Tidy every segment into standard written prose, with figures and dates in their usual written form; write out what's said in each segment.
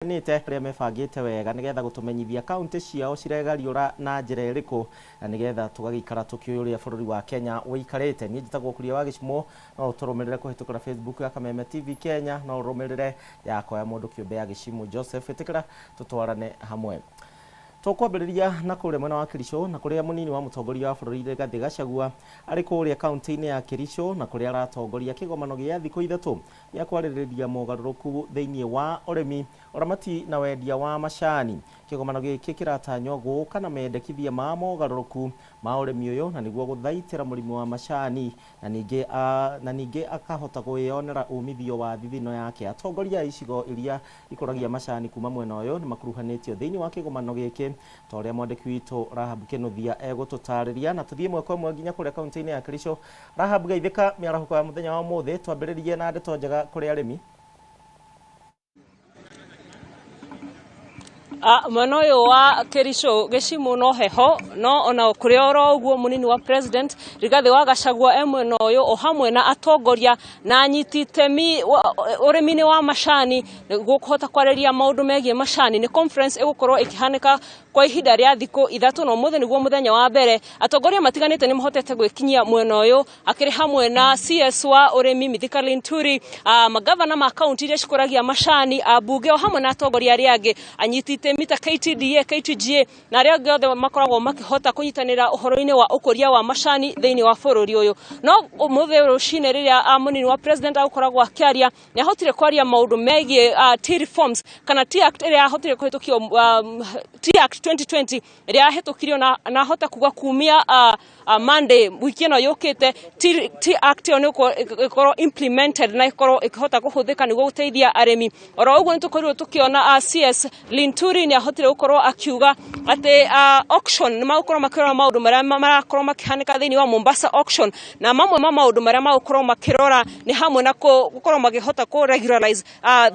Nĩte arĩa mebangĩte wega nĩgetha gũtũmenyithia kaunti ciao ciregariũra na njĩra ĩrĩkũ na nĩgetha tũgagĩikara tũkĩũĩ ũrĩa bũrũri wa Kenya ũikarĩte. Niĩ njĩtagwo Kuria wa Gĩcimo, no ũtũrũmĩrĩre kũhĩtũkĩra Facebook ya Kameme TV Kenya, no ũrũmĩrĩre yakwa ya mũndũ kĩũmbe ya Gĩcimu Joseph. Ĩtĩkĩra tũtwarane hamwe. Tũkwambĩrĩria na kũrĩa mwena wa Kericho na kũrĩa mũnini wa mũtongoria wa bũrũri Rigathĩ Gachagua arĩ kũrĩa kaunti-inĩ ya Kericho na kũrĩa aratongoria kĩgomano gĩa thikũ ithatũ gĩa kwarĩrĩria mogarũrũku thĩinĩ wa ũrĩmi, ũramati na wendia wa macani. Kĩgomano gĩkĩ kĩratanywo gũka na mendekithia ma mogarũrũku ma ũrĩmi ũyũ na nĩguo gũthaitĩra mũrĩmi wa macani na ningĩ akahota kwĩyonera umithio wa thithino yake. Atongoria a icigo iria ikũragia macani kuma mwena ũyũ nĩ makuruhanĩtio thĩinĩ wa kĩgomano gĩkĩ ta ũrĩa mwandĩki witũ Rahab Kĩnuthia egũtũtarĩria, na tũthiĩ ĩmwe kwa ĩmwe nginya kũrĩa kaunti-inĩ ya Kericho. Rahab, geithĩka mĩarahũko ya mũthenya wa ũmũthĩ, twambĩrĩrie na ndeto njega kũrĩ arĩmi. Mwena ũyũ wa Kericho Gĩcimu no heho, no ona kũrĩ oro ũguo mũnini wa president Rigathĩ wa Gachagua e mwena ũyũ o hamwe na atongoria na anyiti itemi ũrĩmi-inĩ wa macani nĩguo kũhota kwarĩria maũndũ megiĩ macani. Nĩ conference ĩgũkorwo ĩkĩhanĩka kwa ihinda rĩa thikũ ithatũ na ũmũthĩ nĩguo mũthenya wa mbere. Atongoria matiganĩte nĩ mahotete gwĩkinyia mwena ũyũ akĩrĩ hamwe na CS wa ũrĩmi Mithika Linturi, magavana ma kaunti iria cikũragia macani, ambunge o hamwe na atongoria arĩa angĩ anyiti itemi ta KTDA, KTGA na arĩa angĩ othe makoragwo makĩhota kũnyitanĩra ũhoro-inĩ wa ũkũria wa macani thĩinĩ wa bũrũri ũyũ. No ũmũthĩ rũcinĩ rĩrĩa mũnini wa president agũkoragwo akĩaria, nĩ ahotire kwaria maũndũ megiĩ tea reforms kana Tea Act ĩrĩa yahotire kũhĩtũkio, Tea Act 2020 ĩrĩa yahĩtũkirio, na ahota kuga kumia Monday wiki ĩno yũkĩte Tea Act ĩyo nĩ ĩkorwo implemented na ĩkorwo ĩkĩhota kũhũthĩka nĩguo gũteithia arĩmi. Oro ũguo nĩ tũkorirwo tũkĩona CS Linturi nĩ ahotire gũkorwo akiuga atĩ auction nĩ magũkorwo makĩrora maũndũ marĩa marakorwo makĩhanĩka thĩinĩ wa Mombasa auction, na mamwe ma maũndũ marĩa magũkorwo makĩrora nĩ hamwe na gũkorwo makĩhota kũ regularize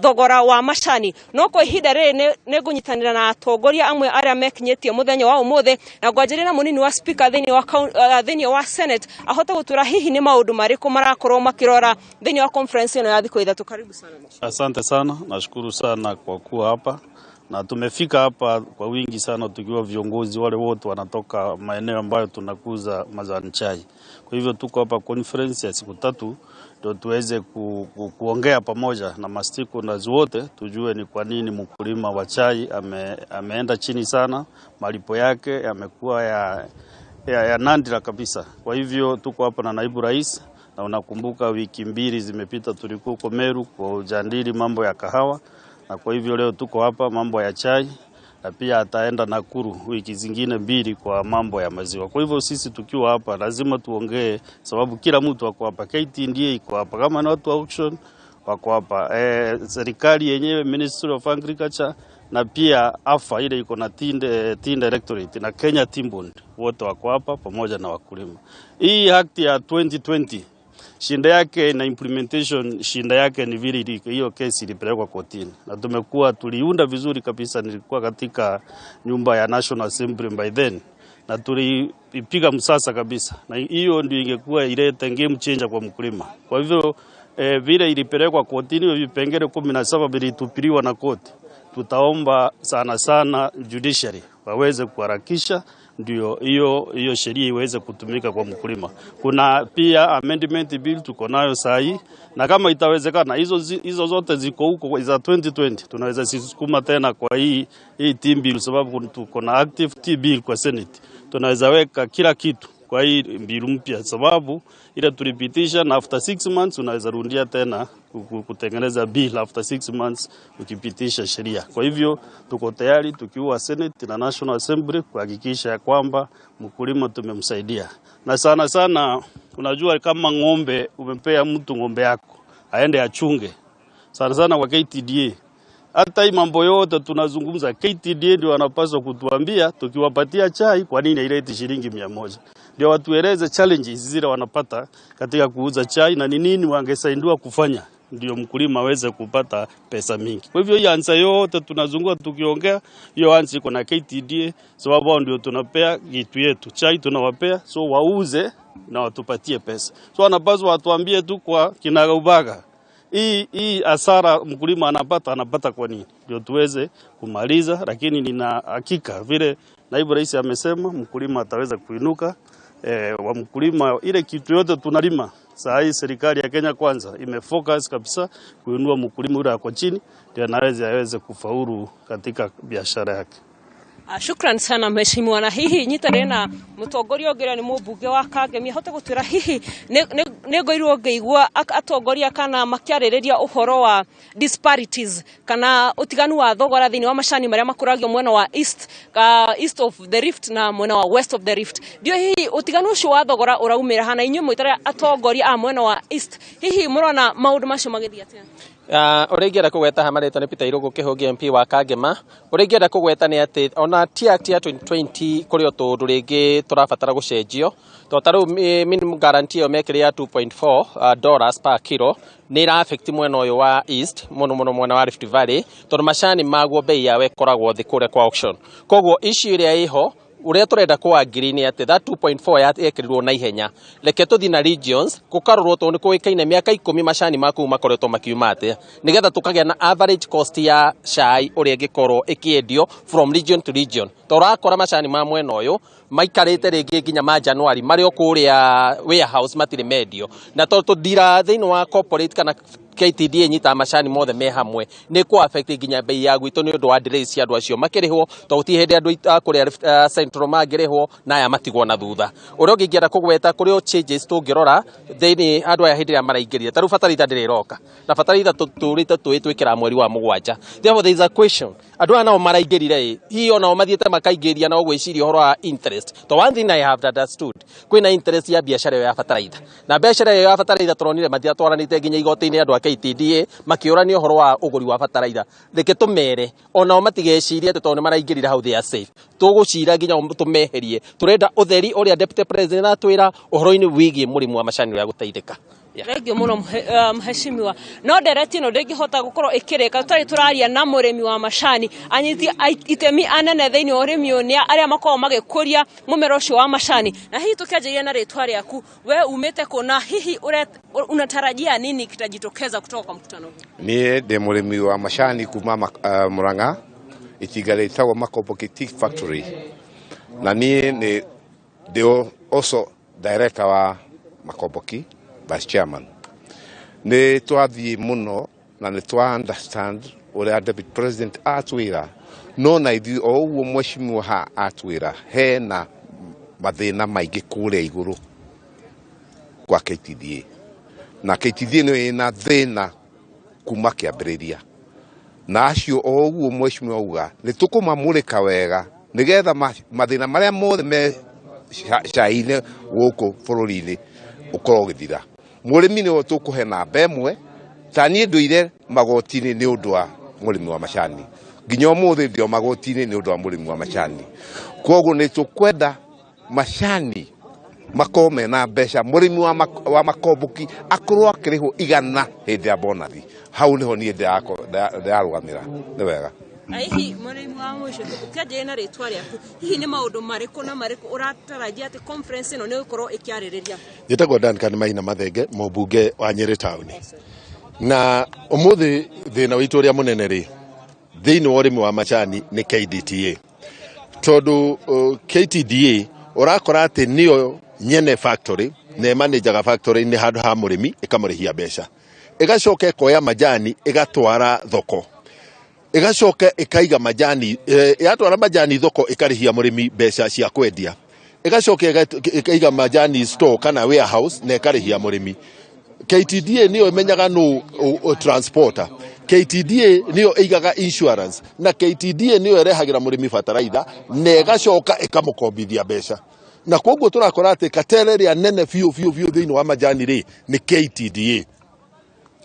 thogora wa macani. No kwa ihinda rĩrĩ nĩ ngũnyitanĩra na atongoria amwe arĩa mekinyĩtie mũthenya wa ũmũthĩ, na ngwanjĩrĩria na mũnini wa speaker thĩinĩ wa Senate ahote gũtwĩra hihi nĩ maũndũ marĩkũ marakorwo makĩrora thĩinĩ wa conference ĩno ya thikũ ithatũ. Karibu sana mheshimiwa. Asante sana, nashukuru sana kwa kuwa hapa na tumefika hapa kwa wingi sana tukiwa viongozi wale wote wanatoka maeneo ambayo tunakuza majani chai. Kwa hivyo tuko hapa conference ya siku tatu ndio tuweze kuongea pamoja na stakeholders wote, tujue ni kwa nini mkulima wa chai ameenda chini sana, malipo yake yamekuwa ya nandira kabisa. Kwa hivyo tuko hapa na naibu rais, na unakumbuka wiki mbili zimepita tulikuwa huko Meru kwa ujadili mambo ya kahawa, na kwa hivyo leo tuko hapa mambo ya chai, na pia ataenda Nakuru wiki zingine mbili kwa mambo ya maziwa. Kwa hivyo sisi tukiwa hapa lazima tuongee, sababu kila mtu ako hapa. KTDA iko hapa, kama ni watu wa auction wako hapa, serikali yenyewe Ministry of Agriculture, na pia AFA ile iko na Tea Directorate na Kenya Tea Board, wote wako hapa pamoja na wakulima. Hii act ya 2020 shinda yake na implementation, shinda yake ni vile hiyo kesi ilipelekwa kotini, na tumekuwa tuliunda vizuri kabisa. Nilikuwa katika nyumba ya National Assembly by then na tulipiga msasa kabisa, na hiyo ndio ingekuwa ilete game changer kwa mkulima. Kwa hivyo vile ilipelekwa kotini, vipengele 17 vilitupiliwa na koti. Tutaomba sana sana judiciary waweze kuharakisha ndio hiyo sheria iweze kutumika kwa mkulima. Kuna pia amendment bill tuko nayo saa hii, na kama itawezekana hizo zote ziko huko za 2020 tunaweza sisukuma tena kwa hii tea bill, sababu tuko na active tea bill kwa Senate. Tunaweza weka kila kitu kwa hii bill mpya, sababu ile tulipitisha, na after 6 months unaweza rundia tena kutengeneza bill after 6 months ukipitisha sheria. Kwa hivyo tuko tayari tukiwa Senate na National Assembly kuhakikisha kwamba mkulima tumemsaidia. Na sana sana unajua kama ng'ombe, umempea mtu ng'ombe yako aende achunge, sana sana kwa KTDA. Hata hii mambo yote tunazungumza, KTDA ndio wanapaswa kutuambia tukiwapatia chai kwa nini haileti shilingi 100. Ndio watueleze challenges zile wanapata katika kuuza chai na ni nini wangesaidiwa kufanya ndio mkulima aweze kupata pesa mingi. Kwa hivyo hii ansa yote tunazungua tukiongea, hiyo ansa iko na KTDA, sababu wao ndio tunapea kitu yetu. Chai tunawapea, so wauze na watupatie pesa. So wanapaswa watuambie tu kwa kinagaubaga Hii hasara mkulima anapata, anapata kwa nini? Ndio tuweze kumaliza, lakini nina hakika vile naibu rais amesema mkulima ataweza kuinuka. Wa mkulima ile kitu yote tunalima saa hii, serikali ya Kenya Kwanza imefocus kabisa kuinua mkulima yule ako chini, ndio anaweza aweze kufaulu katika biashara yake. Shukran sana mheshimiwa. Na hihi nyitanire na mutongoria ũngĩ ũrĩa nĩ mũmbunge wa Kangemi ahote gũtwĩra hihi nĩ ngoirwo ngĩigua atongoria kana makĩarĩrĩria ũhoro wa disparities kana ũtiganu wa thogora thĩinĩ wa macani marĩa makũragio mwena wa east of the Rift na mwena wa west of the Rift. Ndio hihi ũtiganu ũcio wa thogora ũraumĩra hana inyuĩ mwĩtare atongoria a mwena wa east, hihi mũrona maũndũ macio magĩthiĩ atĩa? Ũrĩa ingĩenda kũgweta ha marĩtwa nĩ Peter Irũngũ Kĩhũngi, MP wa Kangema. Ũrĩa ingĩenda kũgweta nĩ atĩ ona Tea Act ya 2020 kũrĩ o tũũndũ rĩngĩ tũrabatara gũcenjio, tondũ ta rĩu minimum guarantee ĩyo mekĩrĩ ya 2.4 dollars per kilo nĩ ĩra affect mwena ũyũ wa east mũno mũno, mwena wa Rift Valley, tondũ macani maguo bei yao ĩkoragwo thĩ kũrĩa kwa auction. Koguo issue ĩrĩa ĩho, ũrĩa tũrenda kũ agree nĩ atĩ that 2.4 yekĩrirwo na ihenya, reke tũthiĩ na regions gũkarorwo, tondũ nĩ kũĩkaine mĩaka 10 macani ma kũu makoretwo makiuma atĩa, nĩgetha tũkagĩa na average cost ya cai ũrĩa ĩngĩkorwo ĩkĩendio from region to region, tondũ ũrakora macani ma mwena ũyũ maikarĩte rĩngĩ nginya ma January marĩ o kũrĩa warehouse matirĩ mendio. Na tondũ tũndira thĩinĩ wa corporate kana KTDA nyitaga macani mothe me hamwe, nĩ kũ affect nginya bei ya gwitũ nĩ ũndũ wa delays cia andũ acio makĩrĩhwo, tondũ gũtirĩ hĩndĩ andũ a kũrĩa Central mangĩrĩhwo na aya matigwo na thutha. Ũrĩa ũngĩ ingĩenda kũgweta, kũrĩ o changes tũngĩrora thĩinĩ andũ aya hĩndĩ ĩrĩa maraingĩrire, ta rĩu bataraitha ndĩrĩ ĩroka, na bataraitha tũtũrĩte tũĩ twĩkĩraga mweri wa 7. Therefore there is a question, andũ aya nao maraingĩrire ĩ hihi onao mathiĩte makaingĩria nao gwĩciria ũhoro wa interest? To one thing I have understood, kwĩna interest ya biacara ĩyo ya bataraitha, na biacara ĩyo ya bataraitha tũronire matiatwaranĩte nginya igoti-inĩ andũ a KTDA makĩũrania ũhoro wa ũgũri wa bataraitha. Reke tũmere onao matigecirie atĩ tondũ nĩ maraingĩrire hau they are safe. Tũgũcira nginya tũmeherie. Tũrenda ũtheri ũrĩa deputy president atwĩra ũhoro-inĩ wĩgiĩ mũrĩmi wa macani ũrĩa gũteithĩka. Thengiũ mũno mheshimiwa. No ndereti ĩno ndĩngĩhota gũkorwo ĩkĩrĩka tũtarĩ tũraria na mũrĩmi wa macani, anyiti itemi anene thĩinĩ wa ũrĩmi ũyũ nĩ arĩa makoragwo magĩkũria mũmera ũcio wa macani. Na hihi tũkĩanjĩrĩria na rĩtwa rĩaku, we umĩte kũ, na hihi unatarajia nini kitajitokeza kutoka kwa mkutano huu? Niĩ ndĩ mũrĩmi wa macani kuma Murang'a, itinga rĩtagwo Makomboki Tea Factory, na niĩ nĩ ndĩ also director wa Makomboki, vice chairman. Nĩ twathiĩ mũno na nĩ twa understand ũrĩa deputy president atwĩra, no na ithuĩ o ũguo mheshimiwa ha atwĩra hena mathĩna maingĩ kũrĩa igũrũ kwa KTDA, na KTDA nĩyo ĩna thĩna kuma kĩambĩrĩria, na acio o ũguo mheshimiwa auga nĩ tũkũmamũrĩka wega nĩgetha mathĩna marĩa mothe me cai-inĩ gũkũ bũrũri-inĩ ũkorwo ũgĩthira. Mũrĩmi nĩwe tũkũhe namba ĩmwe. Ta niĩ ndũire magoti-inĩ nĩ ũndũ wa mũrĩmi wa macani, nginya ũmũthĩ ndĩ o magoti-inĩ nĩ ũndũ wa mũrĩmi wa macani. Koguo nĩ tũkwenda macani makorwo mena mbeca, mũrĩmi wa makomboki akorwo akĩrĩhwo 100 hĩndĩ ya bonathi. Hau nĩho niĩ ndĩrarũgamĩra. Nĩ wega. Na hihi mũrĩmi wa mũico, ũkĩanjĩrĩria na rĩtwa rĩaku, hihi nĩ maũndũ marĩkũ na marĩkũ ũratarajia atĩ conference ĩno nĩ ĩgũkorwo ĩkĩarĩrĩria? Njĩtagwo Duncan Maina Mathenge, mũmbunge wa Nyĩrĩ Town. Na ũmũthĩ thĩna witũ ũrĩa mũnene rĩ thĩinĩ wa ũrĩmi wa macani nĩ KDTA, tondũ KTDA ũrakora atĩ nĩyo nyene factory na ĩmanĩnjaga factory nĩ handũ ha mũrĩmi, ĩkamũrĩhia mbeca, ĩgacoka ĩkoya majani ĩgatwara thoko, ĩgacoka ĩkaiga majani, yatwara majani thoko ĩkarĩhia mũrĩmi mbeca cia kwendia, ĩgacoka ĩkaiga majani store kana warehouse na ĩkarĩhia mũrĩmi. KTDA nĩyo ĩmenyaga nũ transporter, KTDA nĩyo ĩigaga insurance, na KTDA nĩyo ĩrehagĩra mũrĩmi bataraitha na ĩgacoka ĩkamũkombithia mbeca. Na koguo tũrakora atĩ katere ĩrĩa nene biũ biũ biũ thĩinĩ wa majani rĩ nĩ KTDA.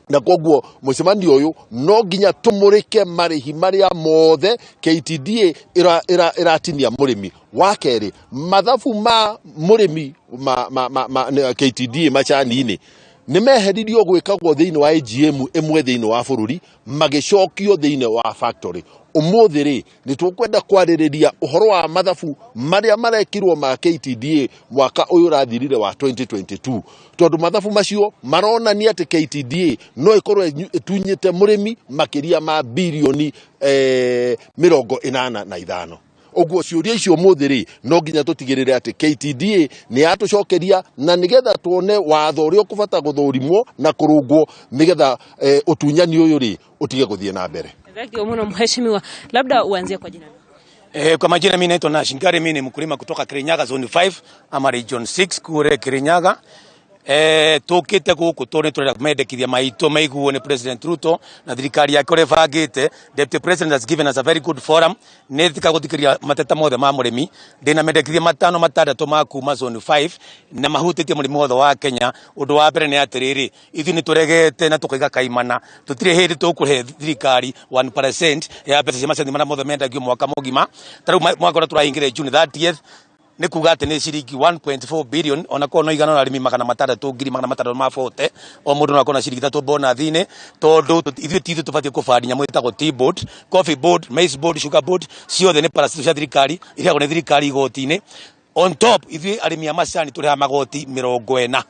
Na koguo mũcemanio ũyũ no nginya tũmũrĩke marĩhi marĩa mothe KTDA ĩratinia mũrĩmi. Wa kerĩ, mathabu ma mũrĩmi ma KTDA macani-inĩ nĩ meheririo gwĩkagwo thĩinĩ wa AGM ĩmwe thĩinĩ wa bũrũri, magĩcokio thĩinĩ wa factory. Umuthi ri ni tukwenda kwaririria uhoro wa mathabu maria marekirwo ma KTDA mwaka uyu urathirire wa 2022, tondu mathabu macio maronania ati KTDA no ikorwo itunyite murimi makiria ma bilioni 85. Uguo ciuria icio muthi ri no nginya tutigirire ati KTDA ni yatucokeria, na nigetha tuone watho uria ukubata guthurimwo na kurungwo nigetha utunyani uyu ri utige guthie na mbere. Thank you muno mheshimiwa, labda uanzie kwa jina. Kwa majina mimi naitwa Nashingari, mimi ni mkulima kutoka Kirinyaga zone 5 ama region 6 kure Kirinyaga. Tukite guku tondu turenda mendekithia maitu maiguo ni President Ruto na thirikari yake uria ibangite. Deputy President has given us a very good forum ni thika guthikiria mateta mothe ma murimi. Ndina mendekithia matano matandatu ma kuma zone 5 na mahutitie murimi wothe wa Kenya. Undu wa mbere ni atiriri, ithuĩ ni turegete na tukaiga kaimana, tutire hindi tukuhe thirikari 1% ya mbeca cia macani maria mothe mendagio mwaka mugima. Ta riu mwaka uria turaingire June 30th ni kuga ati ni ciringi 1.4 billion, ona korwo no igana na arimi magana matandatu ngiri magana matandatu ma 40 o mundu no akorwo na ciringi ithatũ bonathi-inĩ, tondu ithuĩ ti ithuĩ tũbatiĩ kũbandi nyamũ ĩtagwo tea board, coffee board, maize board, sugar board, ciothe nĩ parasito cia thirikari irĩhagwo nĩ thirikari igoti-inĩ. On top ithuĩ arĩmi a macani tũrĩhaga magoti 40,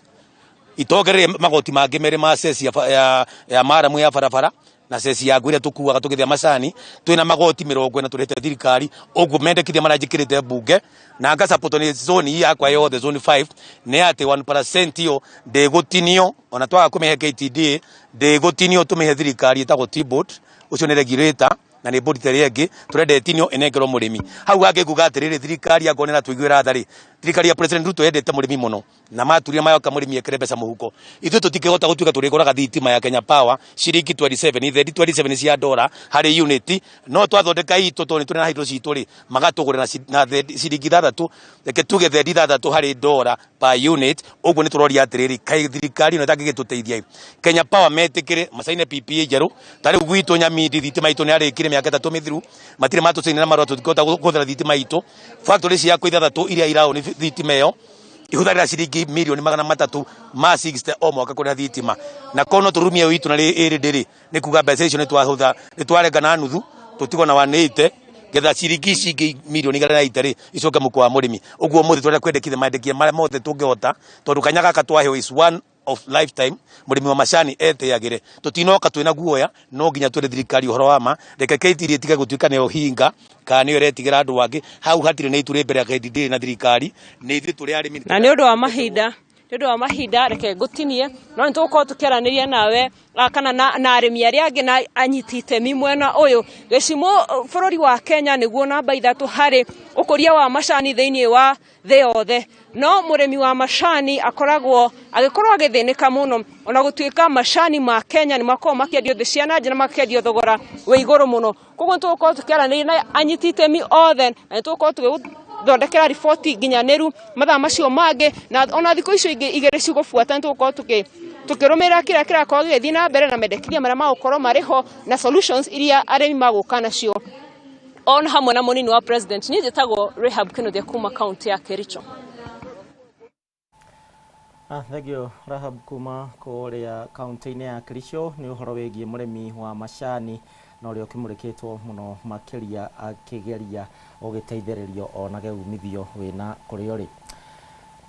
itongerere magoti mangĩ merĩ ma ceci ya maramu ya barabara na ceci ya ngũ ĩrĩa tũkuaga tũgĩthĩa macani. Twĩna magoti 40 tũrĩhĩte thirikari. Ũguo mendekithia marĩa njĩkĩrĩte mbunge na ngasupport nĩ zone hii yakwa yothe zone 5 nĩ atĩ 1% ĩyo ndĩgũtinio, ona twaga kũmĩhe KTDA ndĩgũtinio, tũmĩhe thirikari ĩtagwo tea board, ũcio nĩ regulator na nĩ board ĩrĩa ĩngĩ tũrenda ĩtinio ĩnengerwo mũrĩmi. Hau hangĩ nguga atĩrĩrĩ, thirikari angorwo nĩ ĩratũiguĩra tha rĩ, thirikari ya President Ruto yendete mũrĩmi mũno na maturia mayoka mũrĩmi ekĩre mbeca mũhuko. Ithuĩ tũtingĩhota gũtuĩka tũrĩgũraga thitima ya Kenya Power ciringi 27, thendi 27 cia dola harĩ unit, no twathondeka itũ tondũ nĩ tũrĩ na hydro citũ rĩ, magatũgũrĩra na thendi ciringi ithathatũ, reke tuge thendi ithathatũ harĩ dola per unit. Ũguo nĩ tũroria atĩrĩrĩ, kaĩ thirikari ĩno ĩtangĩgĩtũteithia ĩ? Kenya Power metĩkĩre macaine PPA njerũ. Ta rĩu gwitũ Nyamindi thitima itũ nĩ yarĩkire mĩaka 3 mĩthiru, matirĩ matũcainĩra marũa tũtingĩhota kũhũthĩra thitima itũ. Factory ciakwa ithathatũ iria iraũ nĩ thitima ĩyo ihũthagĩra ciringi mirioni magana matatu ma 60 o mwaka kũrĩha thitima, na korwo no tũrumie witũ na ĩrĩ ndĩrĩ nĩ kuga mbeca icio nĩ twarenga na nuthu tũtigwo na 180 getha ciringi ici ingĩ mirioni igana na ita rĩ icoke mũhuko wa mũrĩmi. Ũguo ũmũthĩ tũrenda kwendekithia mandĩkia marĩa mothe tũngĩhota, tondũ kanya gaka twaheo is one of lifetime. Mũrĩmi wa macani etĩagĩre, tũtinoka twĩna guoya, no nginya twĩre thirikari ũhoro wa ma. Reke KTDA ĩtige gũtuĩka nĩyo hinga kana nĩyo ĩretigĩra andũ angĩ. Hau hatirĩ na itu rĩ mbere ya KTDA na thirikari, nĩ ithuĩ tũrĩ arĩmi. Na nĩ ũndũ wa mahinda, nĩ ũndũ wa mahinda reke ngũtinie, no nĩ tũgũkorwo tũkĩaranĩria nawe kana na arĩmi arĩa angĩ na anyiti itemi mwena ũyũ. Gĩcimo bũrũri wa Kenya nĩguo namba 3 harĩ ũkũria wa macani thĩinĩ wa thĩ yothe, no mũrĩmi wa macani akoragwo agĩkorwo agĩthĩnĩka mũno, ona gũtuĩka macani ma Kenya nĩ makoragwo makĩendio thĩ cia na nja na makĩendio thogora wĩ igũrũ mũno. Koguo nĩ tũgũkorwo tũkĩaranĩria na anyiti itemi othe, na nĩ tũgũkorwo tũgĩthondekera riboti nginyanĩru mathaa macio mangĩ, na ona thikũ icio ingĩ igĩrĩ cigũbuata nĩ tũgũkorwo tũkĩrũmĩrĩra kĩrĩa kĩrakorwo gĩgĩthiĩ na mbere na mendekithia marĩa magũkorwo marĩ ho na solutions iria arĩmi magũka nacio on hamwe na mũnini wa president. Niĩ njĩtagwo Rahab Kinuthia kuma kaunti ya Kericho. Thank you Rahab kuma kũrĩa kaunti-inĩ ya Kericho. Nĩ ũhoro wĩgiĩ mũrĩmi wa macani na ũrĩa ũkĩmũrĩkĩtwo mũno makĩria akĩgeria gũgĩteithĩrĩrio onage umithio wĩna kũrĩa ũrĩ.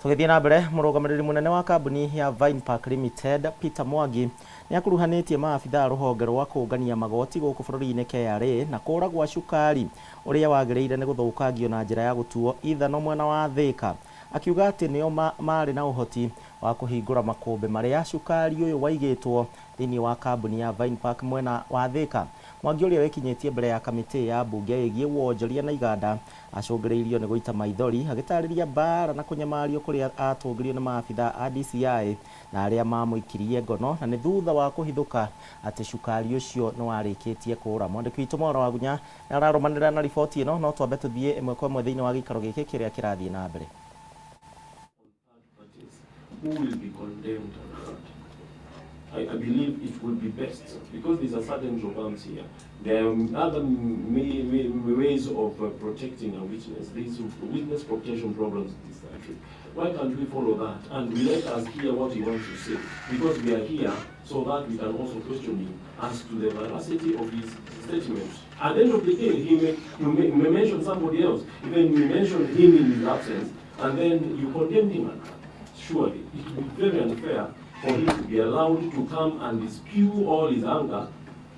Tũgĩthiĩ na mbere, mũrũgamĩrĩri mũnene wa kambuni ya Vine Park Limited Peter Mwangi nĩ akuruhanĩtie maabithaa rũhonge rwa kũngania magoti gũkũ bũrũri-inĩ KRA na kũra gwa cukari ũrĩa wagĩrĩire nĩ gũthũkangio na njĩra ya gũtuo ithano mwena wa Thika, akiuga atĩ nĩo marĩ na ũhoti wa kũhingũra makũmbĩ marĩa cukari ũyũ waigĩtwo thĩinĩ wa kambuni ya Vine Park mwena wa Thika. Mwangi ũrĩa wĩkinyĩtie mbere ya kamĩtĩ ya mbunge ĩgiĩ wonjoria na iganda acũngĩrĩirio nĩ gũita maithori agĩtarĩria mbara na kũnyamario kũrĩa atũngĩrio nĩ maabithaa a DCI na arĩa mamũikirie ngono, na nĩ thutha wa kũhithũka atĩ cukari ũcio nĩ warĩkĩtie kũra. Mwandĩki witũ Mwaura Wagunya nĩ ararũmanĩrĩra na riboti ĩno, no twambe tũthiĩ ĩmwe kwa ĩmwe thĩinĩ wa gĩikaro gĩkĩ kĩrĩa kĩrathiĩ na mbere. Who will be condemned and not? I believe it would be best, because there's a certain jobs here. There are other ways of protecting a witness. These witness protection programs in this country. Why can't we follow that and let us hear what he wants to say? Because we are here so that we can also question him as to the veracity of his statement. At the end of the day, he may, you may, may mention somebody else, even you mention him in his absence, and then you condemn him. at that. Surely, it would be very unfair for him to be allowed to come and spew all his anger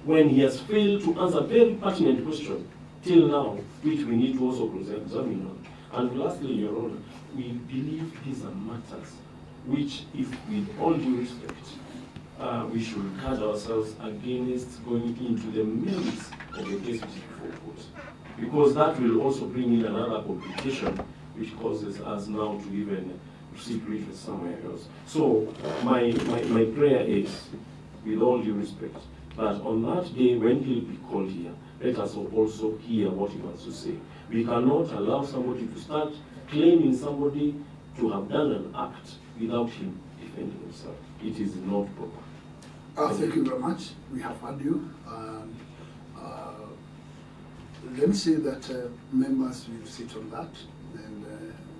when he has failed to answer very pertinent question till now, which we need to also cross-examine on. And lastly, Your Honor, we believe these are matters which, if with all due respect, we should guard ourselves against going into the merits of the case which is before court. Because that will also bring in another complication which causes us now to even seek redress somewhere else. So my prayer is, with all due respect, that on that day when he'll be called here, let us also hear what he wants to say. We cannot allow somebody to start claiming somebody to have done an act without him defending himself. It is not proper. Thank you very much. We have heard you. Let me say that members will sit on that and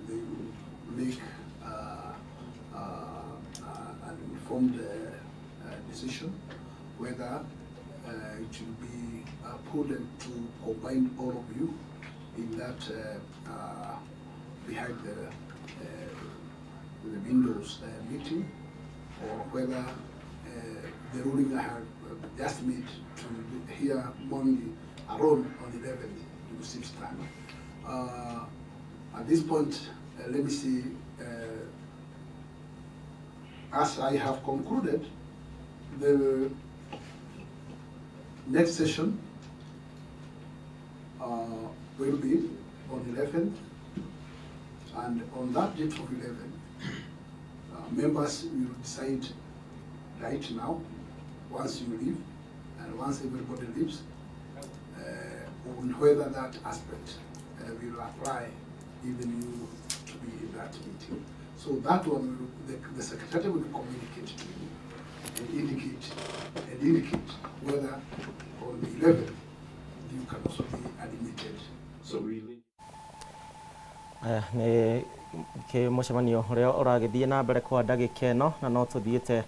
they will make an informed decision whether it will be prudent to combine all of you in that behind the windows meeting, or whether the ruling I have just made to hear Mwangi alone on 11th will still stand. At this point, let me see, as I have concluded, the next session will be on 11th, and on that date of 11th, members will decide right now, once you leave, and once everybody leaves, on whether that aspect will apply even you to be in that meeting. So that one, the secretary will communicate to you and indicate whether on the 11th you can also be admitted. So really, Aya nĩ kä mũcemanio ũrĩa ũragĩthiĩ na mbere kwa ndagĩka ĩno, na no tũthiĩte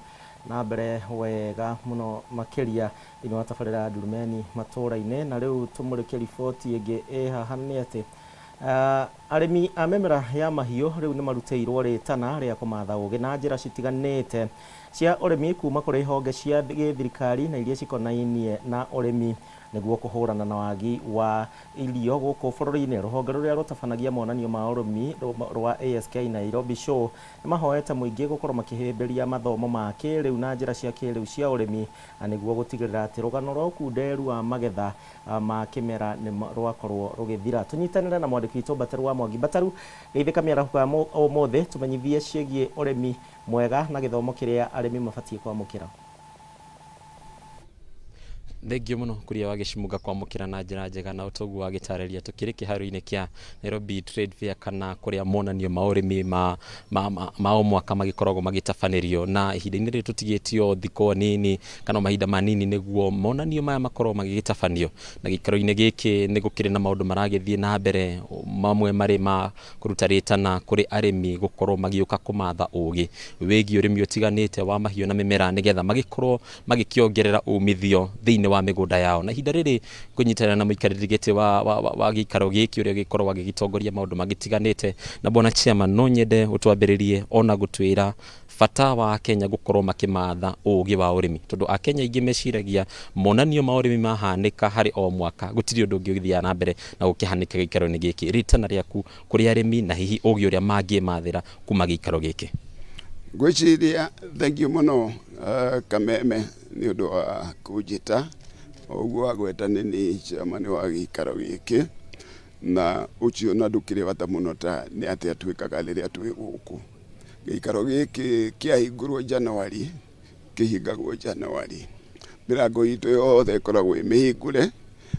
na mbere wega mũno makĩria thĩinĩ wa tabarĩra ya Ndurumeni matũũra-inĩ. Na rĩu tũmũrĩke riboti ĩngĩ ĩ haha, nĩ atĩ arĩmi a mĩmera ya mahiũ rĩu nĩ marutĩirwo rĩtana rĩa kũmatha ũgĩ na njĩra citiganĩte cia ũrĩmi kuma kũrĩ honge cia gĩthirikari na iria cikonainie na ũrĩmi nĩguo kũhũrana na wagi wa irio gũkũ bũrũri-inĩ. Rũhonge rũrĩa rũtabanagia monanio ma ũrĩmi rwa ASK Nairobi Show nĩ mahoete mũingĩ gũkorwo makĩhĩmbĩria mathomo ma kĩrĩu na njĩra cia kĩrĩu cia ũrĩmi, na nĩguo gũtigĩrĩra atĩ rũgano rwa ũkunderu wa magetha ma kĩmera nĩ rwakorwo rũgĩthira. Tũnyitanĩre na mwandĩki witũ Mbataru wa Mwangi. Mbataru, geithĩka mĩaraho ya ũmũthĩ, tũmenyithie ciĩgiĩ ũrĩmi mwega na gĩthomo kĩrĩa arĩmi mabatiĩ kwamũkĩra. Thengio muno kuria wa gĩcimuga kwamũkĩra na njĩra njega, na ũtoguo wa gĩtarĩria tũkĩrĩ kĩharo-inĩ kĩa Nairobi Trade Fair, kana kũrĩa monanio ma ũrĩmi ma o mwaka magĩkoragwo magĩtabanĩrio. Na ihinda-inĩ rĩrĩ tũtigĩtio thikũ nini kana mahinda manini nĩguo monanio maya makorwo magĩgĩtabanio, na gĩikaro-inĩ gĩkĩ nĩ gũkĩrĩ na maũndũ maragĩthiĩ na mbere, mamwe marĩ ma kũruta rĩtana kũrĩ arĩmi gũkorwo magĩũka kũmatha ũgĩ wĩgiĩ ũrĩmi ũtiganĩte wa mahiũ na mĩmera, nĩgetha magĩkorwo magĩkĩongerera umithio thĩinĩ wa mĩgũnda yao. Na ihinda rĩrĩ ngũnyitanĩra na mũikarĩri gĩtĩ wa gĩikaro gĩkĩ, ũrĩa gĩkoragwo agĩgĩtongoria maũndũ magĩtiganĩte. Na bwana chairman, no nyende ũtwambĩrĩrie ona gũtwĩra bata wa Kenya gũkorwo makĩmatha ũgĩ wa ũrĩmi, tondũ akenya aingĩ meciragia monanio ma ũrĩmi mahanĩka harĩ o mwaka, gũtirĩ ũndũ ũngĩ ũgĩthiaga na mbere na gũkĩhanĩka gĩikaro-inĩ gĩkĩ. Ritana rĩaku kũrĩ arĩmi na hihi ũgĩ ũrĩa mangĩmathĩra kuma gĩikaro gĩkĩ. Ngwĩciria thengio mũno, Kameme, nĩ ũndũ wa kũnjĩta. Ũguo wagweta, nĩ niĩ chairman wa gĩikaro gĩkĩ, na ũcio na ndũkĩrĩ bata mũno ta nĩ atĩa twĩkaga rĩrĩa twĩ gũkũ. Gĩikaro gĩkĩ kĩahingũrwo January, kĩhingagwo January. Mĩrango itũ yothe ĩkoragwo ĩ mĩhingũre,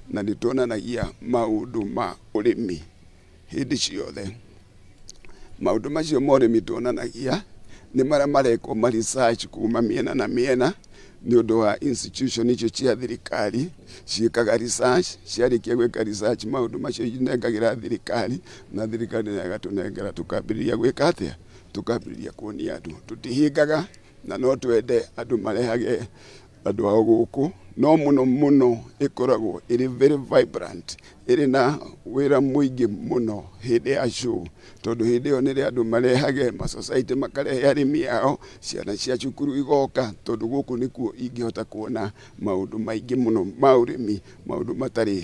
na nĩ tuonanagia maũndũ ma ũrĩmi hĩndĩ ciothe. Maũndũ macio ma ũrĩmi tuonanagia nĩ marĩa marekwo ma research kuma mĩena na mĩena, nĩ ũndũ wa institution icio cia thirikari ciĩkaga research. Ciarĩkia gwĩka research, maũndũ macio inengagĩra thirikari, na thirikari nayo ĩgatũnengera, tũkambĩrĩria gwĩka atĩa? Tũkambĩrĩria kuonia andũ. Tũtihingaga, na no twende andũ marehage andũ ao gũkũ. No mũno mũno ĩkoragwo ĩrĩ very vibrant, ĩrĩ na wĩra mũingĩ mũno hĩndĩ ya show, tondũ hĩndĩ ĩyo nĩrĩo andũ marehage ma society, makarehe arĩmi ao, ciana cia cukuru igoka, tondũ gũkũ nĩkuo ingĩhota kuona maũndũ maingĩ mũno ma ũrĩmi, maũndũ matarĩ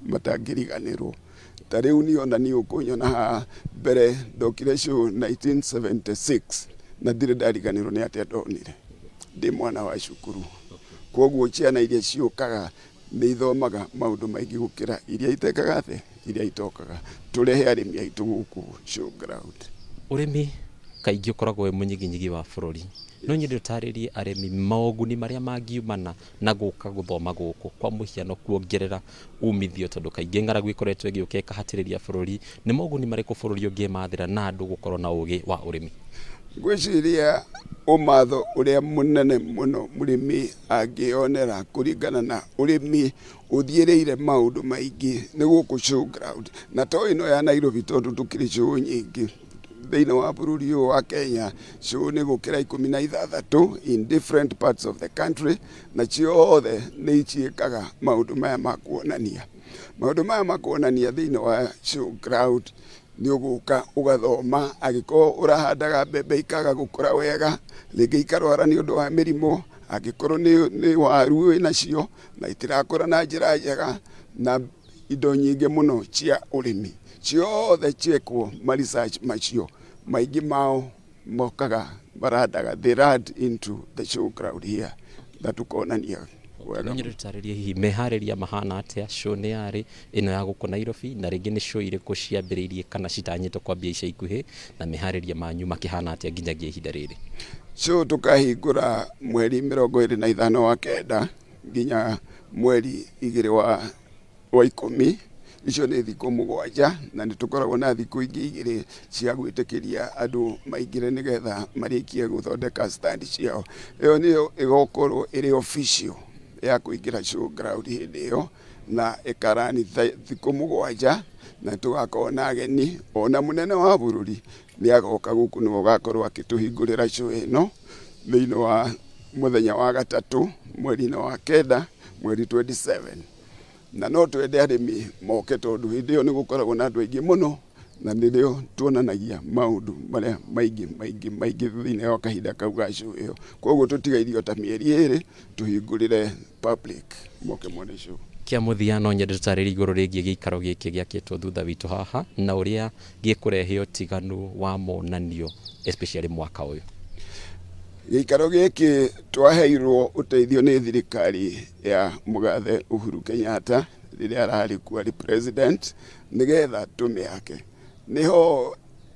matangĩriganĩrwo. Ta rĩu niĩ ona niĩ ũkũnyona haha mbere ndokire show 1976 na ndirĩ ndariganĩrwo nĩ atĩa ndonire ndĩ mwana wa cukuru. Kwoguo ciana iria ciũkaga nĩ ithomaga maũndũ maingĩ gũkĩra iria itekaga atĩa, iria itokaga. Tũrehe arĩmi aitũ gũkũ showground. Ũrĩmi kaingĩ ũkoragwo wĩ mũnyiginyigi wa bũrũri. No nyende ũtarĩrie arĩmi moguni marĩa mangiumana na gũka gũthoma gũkũ, kwa mũhiano kuongerera umithio, tondũ kaingĩ ng'aragu ĩkoretwo ĩgĩũka ĩkahatĩrĩria bũrũri. Nĩ moguni marĩkũ bũrũri ũngĩmathĩra na andũ gũkorwo na ũgĩ wa ũrĩmi? Ngwĩciria ũmatho ũrĩa mũnene mũno mũrĩmi angĩyonera kũringana na ũrĩmi ũthiĩrĩire maũndũ maingĩ nĩ gũkũ showground, na to ĩno ya Nairobi tondũ tũkĩrĩ show nyingĩ thĩinĩ wa bũrũri ũyũ wa Kenya. Show nĩ gũkĩra 16 in different parts of the country, na ciothe nĩ ciĩkaga maũndũ maya ma kuonania. Maũndũ maya ma kuonania thĩinĩ wa showground nĩ ũgũka ũgathoma, angĩkorwo ũrahandaga mbembe ikaga gũkũra wega, rĩngĩ ikarwara nĩ ũndũ wa mĩrimũ, angĩkorwo nĩ waru wĩnacio na itirakũra na njĩra njega, na indo nyingĩ mũno cia ũrĩmi ciothe ciekwo ma research macio maingĩ mao mokaga marandaga, they run into the show crowd here, na tukonania wega. No nyende tũtarĩrie hihi meharĩria mahana atĩa, show nĩ yarĩ ĩno ya gũkũ Nairobi, na rĩngĩ nĩ show irĩkũ ciambĩrĩirie kana citanyĩtwo kwambia ica ikuhĩ, na meharĩria manyu makĩhana atĩa nginyagia ihinda rĩrĩ? Show tũkahingũra mweri 25 wa kenda nginya mweri 2 wa 10, icio nĩ thikũ 7, na nĩ tũkoragwo na thikũ ingĩ 2 cia gwĩtĩkĩria andũ maingĩre nĩgetha marĩkie gũthondeka stand ciao. Ĩyo nĩyo ĩgokorwo ĩrĩ official ya kũingĩra showground hĩndĩ ĩyo, na ĩkarani thikũ 7, na tũgakorwo na ageni, ona mũnene wa bũrũri nĩ agoka gũkũ, nĩwe ũgakorwo akĩtũhingũrĩra show ĩno thĩinĩ wa mũthenya wa gatatũ mweri-inĩ wa kenda mweri 27. Na no twende arĩmi moke tondũ hĩndĩ ĩyo nĩ gũkoragwo na andũ aingĩ mũno, na nĩrĩo tuonanagia maũndũ marĩa maingĩ maingĩ maingĩ thĩinĩ wa kahinda kau ga show ĩyo. Koguo tũtigairie ta mĩeri 2 tũhingũrĩre public moke mone show. Kĩa mũthia no nyende tũtarĩrie igũrũ rĩgiĩ gĩikaro gĩkĩ gĩakĩtwo thutha witũ haha na ũrĩa gĩkũrehe ũtiganu wa monanio especially mwaka ũyũ. Gĩikaro gĩkĩ twaheirwo ũteithio nĩ thirikari ya mũgathe Uhuru Kenyatta rĩrĩa ararĩ kuo arĩ president, nĩgetha tũmĩake. Nĩho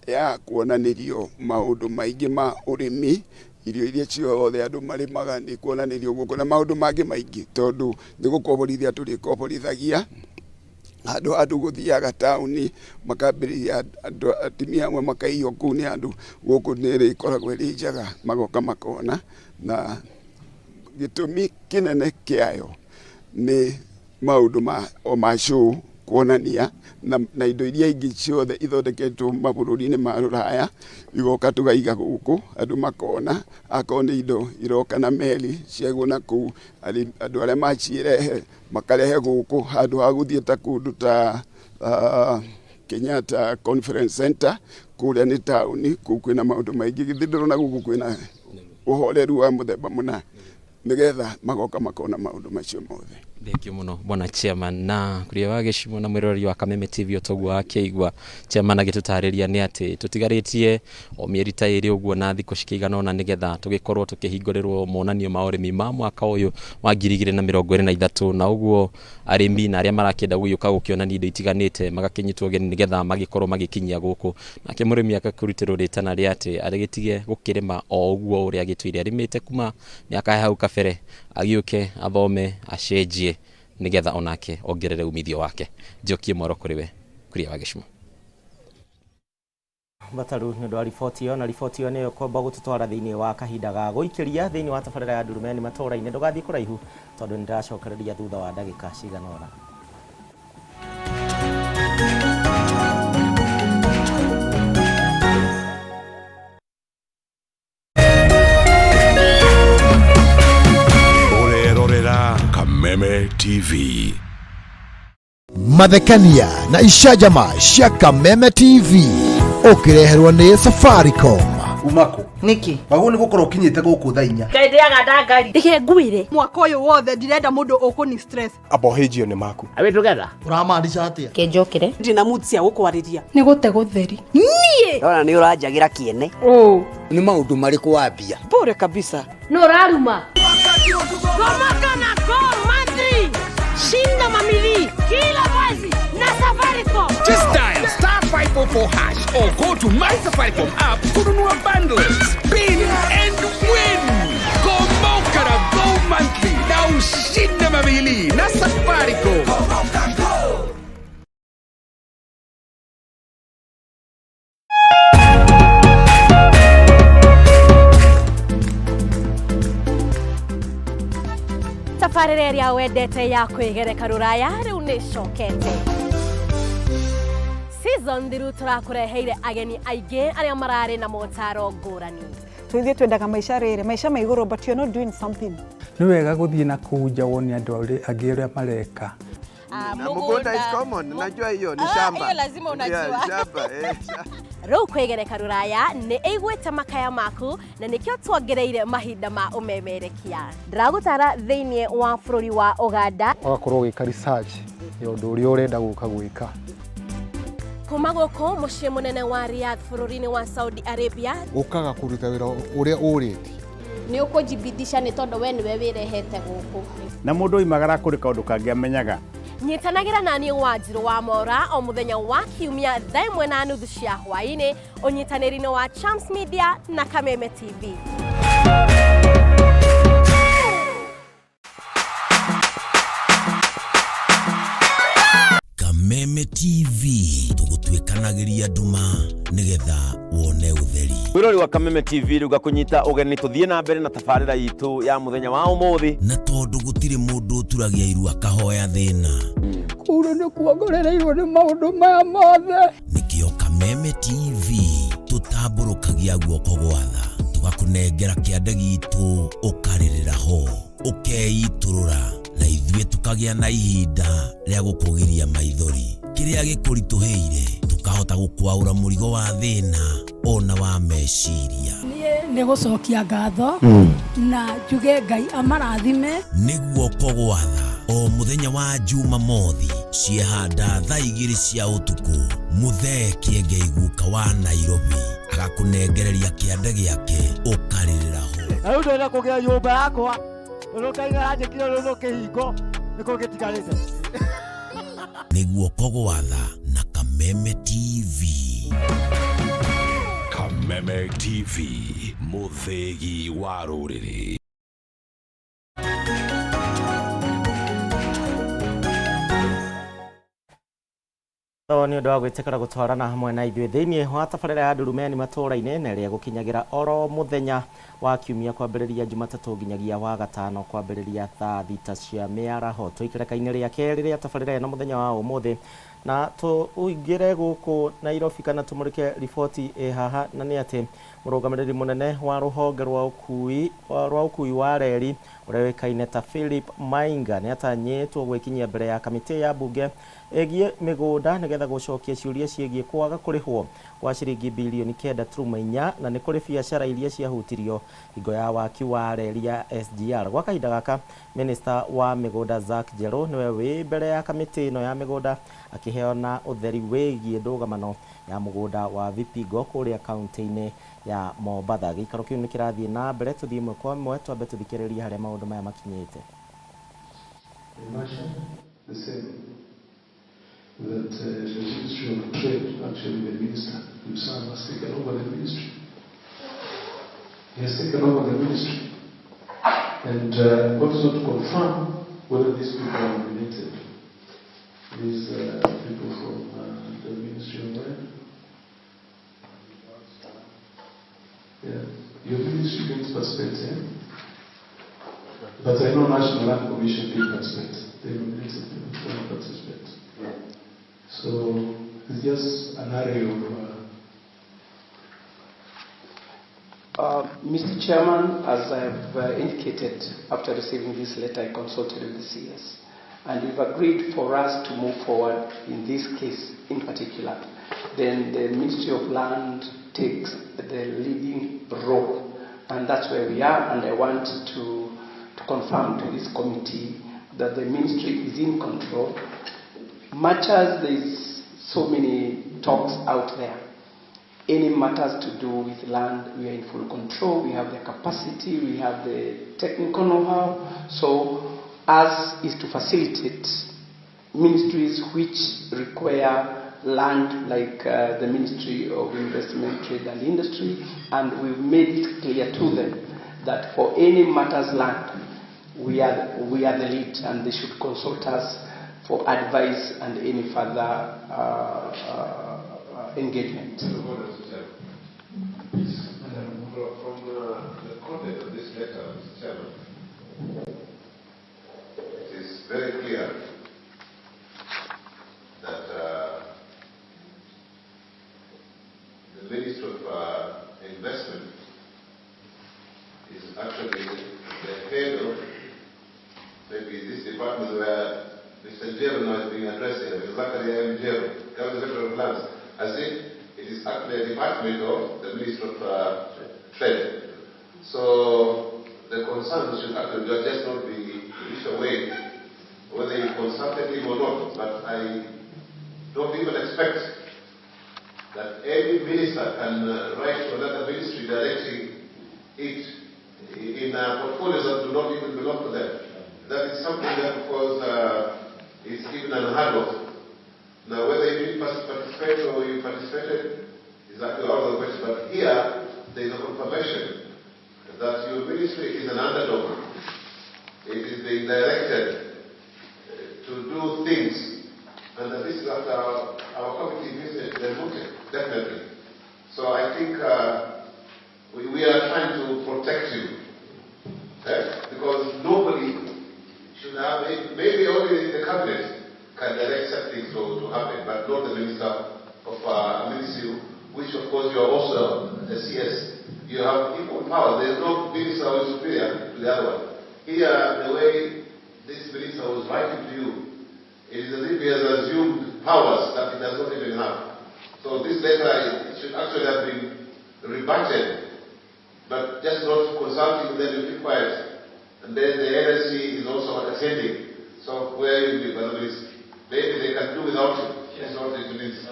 ya kuonanĩrio maũndũ maingĩ ma ũrĩmi, irio iria ciothe andũ marĩmaga nĩ kuonanĩrio gũkũ, na maũndũ mangĩ maingĩ, tondũ nĩ gũkomborithia tũrĩkomborithagia handũ andũ gũthiaga taũni makambĩrĩria andũ atumia amwe makaiywo kũu nĩ andũ, gũkũ nĩ ĩrĩkoragwo ĩrĩ njega, magoka makona. Na gĩtũmi kĩnene kĩayo nĩ maũndũ ma o ma show kuonania na indo iria ingĩ ciothe ithondeketwo mabũrũri-inĩ ma rũraya igoka tũgaiga gũkũ andũ makona, akorwo nĩ indo iroka na meri ciaigwo na kũu, andũ arĩa macirehe makarehe gũkũ handũ ha gũthiĩ ta kũndũ ta Kenyatta Conference Center kũrĩa nĩ taũni, kũu kwĩna maũndũ maingĩ, githĩ ndũrona gũkũ kwĩna ũhoreru wa mũthemba mũna, nĩgetha magoka makona maũndũ macio mothe. Thank you mũno bwana chairman, na kuria wa gĩcimo na mwĩroreri wa Kameme TV ũtoguo akĩigua chairman agĩtũtarĩria nĩ atĩ tũtigarĩtie o mĩeri ta 2 ũguo na thikũ cikĩigana ũna nĩgetha tũgĩkorwo tũkĩhingũrĩrwo monanio ma ũrĩmi ma mwaka ũyũ wa 2023, na ũguo arĩmi na arĩa marakĩenda gũgĩũka gũkĩonania indo itiganĩte magakĩnyitwo ũgeni nĩgetha magĩkorwo magĩkinyia gũkũ. Nake mũrĩmi agakĩrutĩrwo rĩtana rĩa atĩ arĩgĩtige gũkĩrĩma o ũguo ũrĩa agĩtũire arĩmĩte kuma mĩaka ya hau kabere, agĩũke athome acenjie nĩgetha onake ongerere umithio wake. Njokie mwaro kũrĩ we Kuria wa Gĩcumo. Bataru nĩ ũndũ wa riboti ĩyo, na riboti ĩyo nĩyo kwamba gũtũtwara thĩinĩ wa kahinda ga gũikĩria thĩinĩ wa tabarĩra ya Ndurumeni matũũra-inĩ. Ndũgathiĩ kũraihu tondũ nĩ ndĩracokereria thutha wa ndagĩka cigana ũna. Ũrerorera Kameme. Mathekania na icanjama cia Kameme TV ũkĩreherwo nĩ Safaricom. Umako niki wagwo nĩ gũkorwo ũkinyĩte gũkũ thaa 4. Ngai ndĩaga ndangari. Reke ngwĩre mwaka ũyũ wothe ndirenda mũndũ ũkũni stress. Abohĩnjio nĩ maku. Are we together? Ũramaanisha atĩa? Kenjokere. Ndina mood cia gũkwarĩria. Nĩ gũte gũtheri. Niĩ ndona nĩ ũranjagĩra kĩene. Nĩ maũndũ marĩkũ wambia? Bure kabisa. Nũ ũraruma? Gomoka na Go Monthly. Shinda mamili kila mwezi na Safaricom. Just dial star 544 hash or go to My Safaricom app kununua bundles, spin and win. Gomoka na Go Monthly na ushinde mamili na Safaricom. Gomoka Go. Tabarĩra ĩrĩa wendete ya kwĩgereka rũraya rĩu nĩ ĩcokete. Season thiru tũrakũreheire ageni aingĩ arĩa mararĩ na motaro ngũrani. Tũithuĩ twendaga maica rĩrĩ maica ma igũrũ, but you're not doing something. Nĩ wega gũthiĩ na kũu nja wone andũ angĩ ũrĩa mareka. Na mugunda is common, najua hiyo ni shamba. Hiyo lazima unajua. Yeah, shamba, Rĩu kwĩgereka rũraya nĩ ĩiguĩte makaya maku na nĩkĩo tuongereire mahinda ma ũmemerekia. Ndĩragũtara thĩinĩ wa bũrũri wa Ũganda. Ũgakorwo ũgĩka research ya ũndũ ũrĩa ũrenda gũka gwĩka. Kuma gũkũ mũciĩ mũnene wa Riyadh bũrũri-inĩ wa Saudi Arabia. Ũkaga kũruta wĩra ũrĩa ũrĩtie. Nĩ ũkũnjibidisha nĩ tondũ we nĩwe wĩrehete gũkũ. Na mũndũ oimagara kũrĩ kaũndũ kangĩ amenyaga. Nyitanagĩra naniĩ Wanjirũ wa Mora o mũthenya wa kiumia thaa 1:30 cia hwaĩ-inĩ ũnyitanĩri-inĩ wa Champs Media na Kameme TV. Kameme TV tũgũtuĩkanagĩria nduma nĩgetha wone ũtheri. Mwĩrori wa Kameme TV rĩu ngakũnyita ũgeni tũthiĩ na mbere na tabarĩra itũ ya mũthenya wa ũmũthĩ. Na tondũ gũtirĩ mũndũ ũturagia iru akahoya thĩna. Kũu nĩ kuongorereirwo nĩ maũndũ maya mothe. Nĩkĩo Kameme TV tũtambũrũkagia guoko gwa tha tũgakũnengera kĩande gitũ ũkarĩrĩra ho ũkeitũrũra na ithuĩ tũkagĩa na ihinda rĩa gũkũgiria maithori. Kĩrĩa gĩkũritũhĩire tũkahota gũkwaũra mũrigo wa thĩna ona wa meciria. Niĩ nĩ gũcokia ngatho na njuge Ngai amarathime. Nĩ guoko gwa tha o mũthenya wa Jumamothi ciehanda thaa 2 cia ũtukũ Mũthee Kĩengei guka wa Nairobi agakũnengereria kĩande gĩake ũkarĩrĩra ho. Na rĩu ndĩrenda kũgĩa nyũmba yakwa tondũ Ngai aranjĩkire rũrũ kĩhingo nĩkĩo gĩtigarĩte. Nĩ guoko gwa tha na Kameme TV. Kameme TV, mũthĩgi wa rũrĩrĩ. Nĩ ũndũ wa gwĩtĩkĩra gũtwarana hamwe na ithuĩ thĩinĩ wa tabarĩra ya Ndurumeni matũũra-inĩ na ĩrĩa gũkinyagĩra oro mũthenya wa kiumia kwambĩrĩria Jumatatũ nginyagia wa gatano kwambĩrĩria thaa 6 cia mĩaraho. Tũikĩrĩka-inĩ rĩa kerĩ rĩa tabarĩra ĩno mũthenya wa ũmũthĩ na tũingĩre gũkũ Nairobi kana tũmũrĩke riboti ĩ haha, na nĩ atĩ mũrũgamĩrĩri mũnene wa rũhonge rwa ũkui wa reri ũrĩa ũĩkaine ta Philip Mainga nĩ atanyĩtwo gwĩkinyia mbere ya kamĩtĩ ya mbunge ĩgiĩ mĩgũnda nĩgetha gũcokia ciũria ciĩgiĩ kwaga kũrĩhwo kwa ciringi bilioni 9.4 na nĩ kũrĩ biacara iria ciahutirio hingo ya waki wa reri ya SGR. Gwa kahinda gaka minista wa mĩgũnda Zack Njeru nĩwe wĩ mbere ya kamĩtĩ ĩno ya mĩgũnda akĩheana ũtheri wĩgiĩ ndũgamano ya mũgũnda wa Vipingo kũrĩa kaunti-inĩ ya Mombatha. Gĩikaro kĩu nĩ kĩrathiĩ na mbere, tũthiĩ ĩmwe kwa ĩmwe twambe tũthikĩrĩrie harĩa maũndũ maya makinyĩte. That the Ministry of Trade, actually the minister himself has taken over the ministry. He has taken over the ministry. And also to confirm whether these people are nominated. These people from the Ministry of Land. Yeah. Your ministry didn't participate, eh? But I know National Land Commission did participate. They nominated people to participate. So it's just an area of... Mr. Chairman, as I have indicated, after receiving this letter, I consulted with the CS. And we've agreed for us to move forward in this case in particular. Then the Ministry of Land takes the leading role. And that's where we are. And I want to confirm to this committee that the ministry is in control. Much as there's so many talks out there, any matters to do with land, we are in full control. We have the capacity, we have the technical know-how. So us is to facilitate ministries which require land, like the Ministry of Investment, Trade and Industry, and we've made it clear to them that for any matters land, we are the lead, and they should consult us for advice and any further engagement. From the content of this letter, Mr. Chairman, it is very clear that the Ministry of Investment is actually the head of maybe this department where Mr. Njeru now is being addressed here, Mr. Zakaria Njeru, Governor Secretary of Lands, as if it is actually a department of the Ministry of Trade. So the concern should actually just not be wished away, whether you consulted him or not, but I don't even expect that any minister can write to another ministry directing it in portfolios that do not even belong to them. That is something that, of course, is even unheard of. Now, whether you didn't participate or you participated is actually out of the question. But here, there is a confirmation that your ministry is an underdog. It is being directed to do things, and that this is after our committee visit the Mute, definitely. So I think we are trying to protect you, because nobody should have, maybe only the cabinet can direct such things to happen, but not the minister of ministry, which of course you are also a CS. You have equal power. There is no minister who is superior to the other one. Here, the way this minister was writing to you, it is as if he has assumed powers that he does not even have. So this letter, it should actually have been rebutted, but just not consulting, then you keep quiet. And then the NSC is also attending. So where you be, by the way, maybe they can do without you. That's what it means.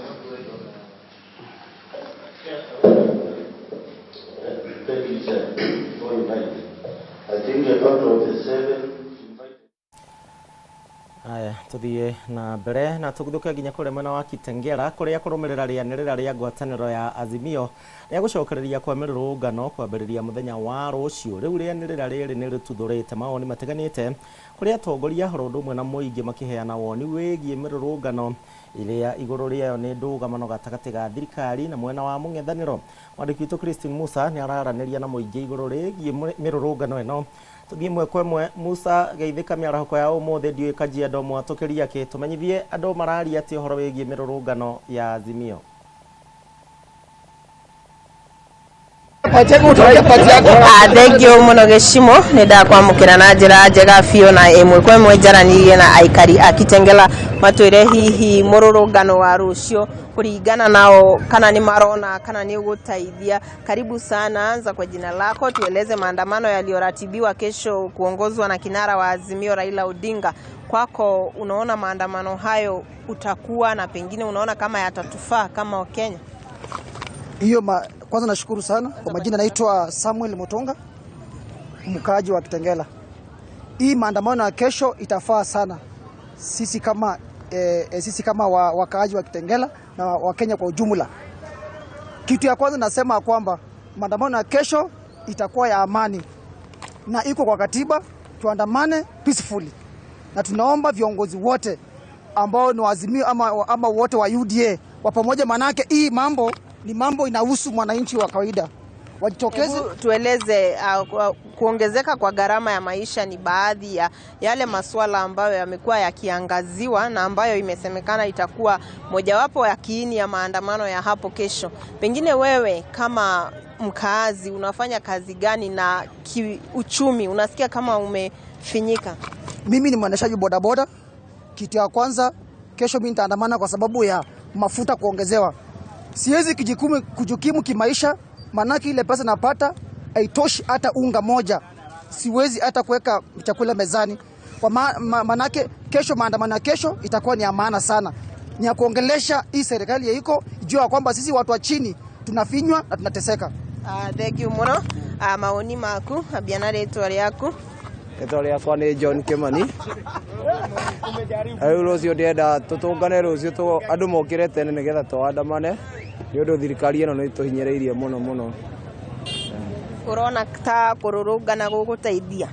Thank you, sir, for inviting. I think out of the 7. Aya, tuthie na mbere na tuguthuke nginya kuria mwena wa Kitengela kuria kurumirira rianirira ria ngwataniro ya Azimio ria gucokereria kwa mirurungano kwambiriria muthenya wa rucio. Riu rianirira riri ni rituthurite mawoni matiganite kuria atongoria horo undu umwe na muingi makiheana woni wigie mirurungano iria iguru riayo ni ndugamano gatagati ga thirikari na mwena wa mung'ethaniro. Mwandiki witu Christine Musa ni araraniria na muingi iguru rigie mirurungano ino. Tuthie mwe kwa mwe. Musa, geithika miarahoko ya umuthi ndiũĩ Kajiado mwatũkĩria kĩ, tũmenyithie andũ mararia atĩ ũhoro wĩgiĩ mĩrũrũngano ya Azimio. Thank you muno Gĩcimo, nĩ ndakwamũkĩra na njĩra njega biũ na ĩmwe kwa ĩmwe njaranirie na aikari a Kitengela matwĩre hihi mũrũrũngano wa rũciũ kũringana nao kana nĩ marona kana nĩ ũgũteithia. Karibu sana, anza kwa jina lako, tueleze maandamano yaliyoratibiwa kesho kuongozwa na kinara wa Azimio Raila Odinga. Kwako unaona maandamano hayo utakuwa na pengine unaona kama yatatufaa kama Wakenya? Hiyo kwanza nashukuru sana. Kwa majina naitwa Samuel Motonga, mkaaji wa Kitengela. Hii maandamano ya kesho itafaa sana sisi kama wakaaji wa Kitengela na Wakenya kwa ujumla. Kitu ya kwanza nasema kwamba maandamano ya kesho itakuwa ya amani na iko kwa katiba, tuandamane peacefully. Na tunaomba viongozi wote ambao ni Azimio ama wote wa UDA wa pamoja, manake hii mambo ni mambo inahusu mwananchi wa kawaida. Wajitokeze. Tueleze kuongezeka kwa gharama ya maisha ni baadhi ya yale masuala ambayo yamekuwa yakiangaziwa na ambayo imesemekana itakuwa mojawapo ya kiini ya maandamano ya hapo kesho. Pengine wewe kama mkaazi unafanya kazi gani na kiuchumi unasikia kama umefinyika? Mimi ni mwendeshaji bodaboda Kitu ya kwanza, kesho mimi nitaandamana kwa sababu ya mafuta kuongezewa. Siwezi kujikimu kimaisha, manake ile pesa napata haitoshi hata unga moja. Siwezi hata kuweka chakula mezani. Kwa manake kesho maandamano ya kesho itakuwa ni ya maana sana. Ni ya kuongelesha hii serikali ya iko juu ya kwamba sisi watu wa chini tunafinywa na tunateseka. Thank you muno. Maoni maku ambia na ritwa riaku. Ritwa riakwa ni John Kimani. Riu rucio ndĩrenda tũtũngane rũciũ andũ mokĩre tene nĩgetha tũandamane nĩ ũndũ thirikari ĩno nĩ ĩtũhinyĩrĩirie mũno mũno. Ũrona ta kũrũrũngana gũgũteithia?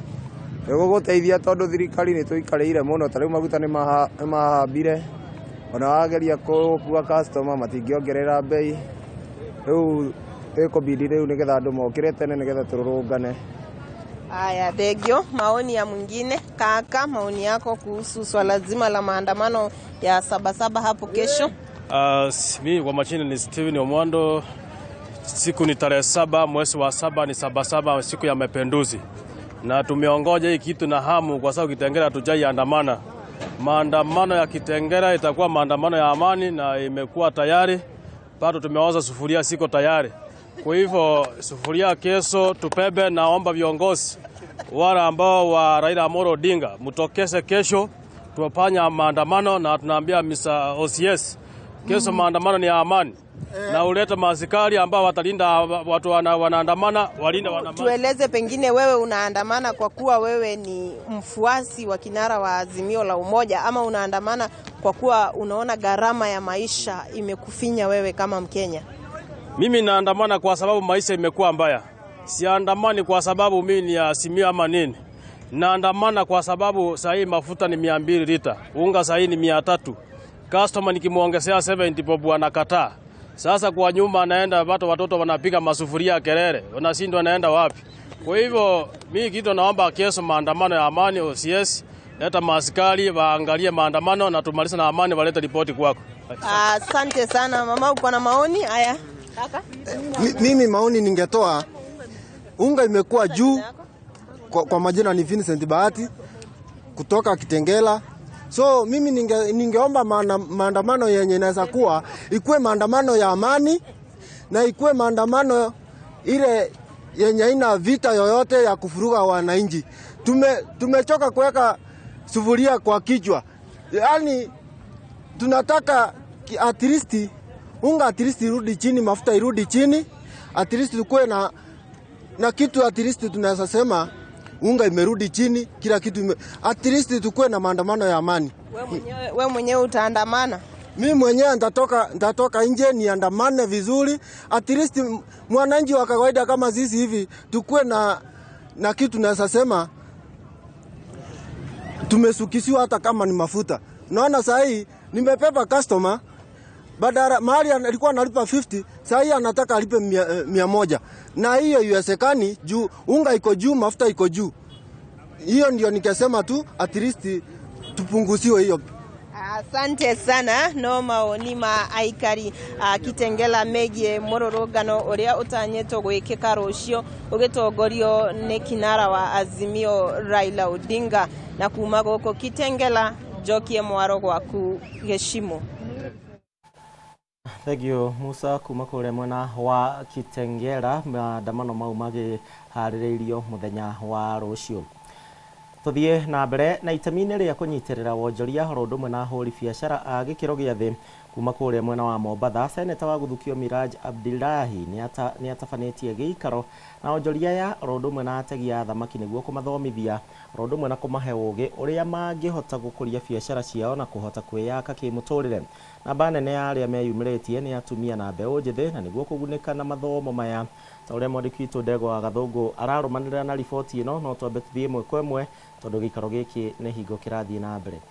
Nĩ gũgũteithia tondũ thirikari nĩ tũikarĩire mũno, ta rĩu maguta nĩ mahambire, ona wageria gũkua customer matingĩongerera bei, rĩu ĩkũbidi rĩu nĩgetha andũ mokĩre tene nĩgetha tũrũrũngane. Aya, thengio. Maoni ya mwingine kaka, maoni yako kuhusu swala zima la maandamano ya Sabasaba hapo kesho? Mimi kwa majina ni Steven Omwando. Siku ni tarehe 7 mwezi wa 7 ni Sabasaba, siku ya mapinduzi. Na tumeongoja hii kitu na hamu kwa sababu Kitengela hatujaiandamana. Maandamano ya Kitengela itakuwa maandamano ya amani na imekuwa tayari. Bado tumeoza sufuria siko tayari. Kwa hivyo sufuria kesho tupebe. Naomba viongozi wale ambao wa Raila Amolo Odinga mtokeze kesho tufanye maandamano, na tunaambia Mr. OCS kesho maandamano ni ya amani. Na ulete maaskari ambao watalinda watu wanaandamana, walinde wanaandamana. Tueleze pengine wewe unaandamana kwa kuwa wewe ni mfuasi wa kinara wa Azimio la Umoja, ama unaandamana kwa kuwa unaona gharama ya maisha imekufinya wewe kama Mkenya? Mimi naandamana kwa sababu maisha imekuwa mbaya. Siandamani kwa sababu mimi ni Azimio ama nini. Naandamana kwa sababu saa hii mafuta ni 200 lita, unga saa hii ni 300. Customer nikimuongezea 70 bob anakataa. Sasa kwa nyumba anaenda watu watoto wanapiga masufuria kelele, wanashindwa wanaenda wapi. Kwa hivyo mimi kitu naomba kesho maandamano ya amani, OCS leta maaskari waangalie maandamano na tumalize na amani, walete ripoti kwako. Asante sana mama, uko na maoni haya? Kaka? Mimi maoni ningetoa, unga imekuwa juu. Kwa majina ni Vincent Bahati kutoka Kitengela. So mimi ningeomba maandamano yenye inaweza kuwa ikuwe maandamano ya amani na ikuwe maandamano ile yenye haina vita yoyote ya kufuruga wananchi. Tumechoka kuweka sufuria kwa kichwa. Yaani tunataka at least unga at least irudi chini, mafuta irudi chini, at least tukue na kitu, at least tunaweza sema unga imerudi chini, kila kitu at least tukue na maandamano ya amani. Wewe mwenyewe utaandamana? Mimi mwenyewe nitatoka nje niandamane vizuri. At least mwananchi wa kawaida kama sisi hivi tukue na kitu tunaweza sema tumesukisiwa hata kama ni mafuta. Naona saa hii nimepepa customer badala mahali alikuwa analipa 50, saa hii anataka alipe 100. Na hiyo haiwezekani juu unga iko juu, mafuta iko juu. Hiyo ndio nikasema tu at least tupunguziwe hiyo. Asante sana. No maoni ma aikari Kitengela megie mururungano uria utanyitwo gwikika rucio ugitongorio ni kinara wa Azimio Raila Odinga. Na kuma guku Kitengela, njokie mwaro gwaku Gĩcimo. Thank you Musa kuma kuria mwena wa Kitengela. Maandamano mau magiharĩrĩirio mũthenya wa rũciũ. Tũthiĩ na mbere na itemi-inĩ rĩa kũnyitĩrĩra wonjoria oro ũndũ ũmwe na ahũri biacara a gĩkĩro gĩa thĩ kuma kũrĩa mwena wa Mombatha. Seneta wa Gũthukio Miraj Abdillahi nĩatabanĩtie gĩikaro na onjoria ya oro ũndũ ũmwe na ategi a thamaki nĩguo kũmathomithia oro ũndũ ũmwe na kũmahe ũgĩ ũrĩa mangĩhota gũkũria biacara ciao na kũhota kwĩyaka kĩmũtũrĩre. Namba nene ya arĩa meyumĩrĩtie nĩ atumia na mbeũ njĩthĩ, na nĩguo kũgunĩka na mathomo maya ta ũrĩa mwandĩki witũ Ndegwa wa Gathũngũ ararũmanĩrĩra na riboti ĩno. No twambe tũthiĩ ĩmwe kwa ĩmwe tondũ gĩikaro gĩkĩ nĩ hingo kĩrathiĩ na mbere.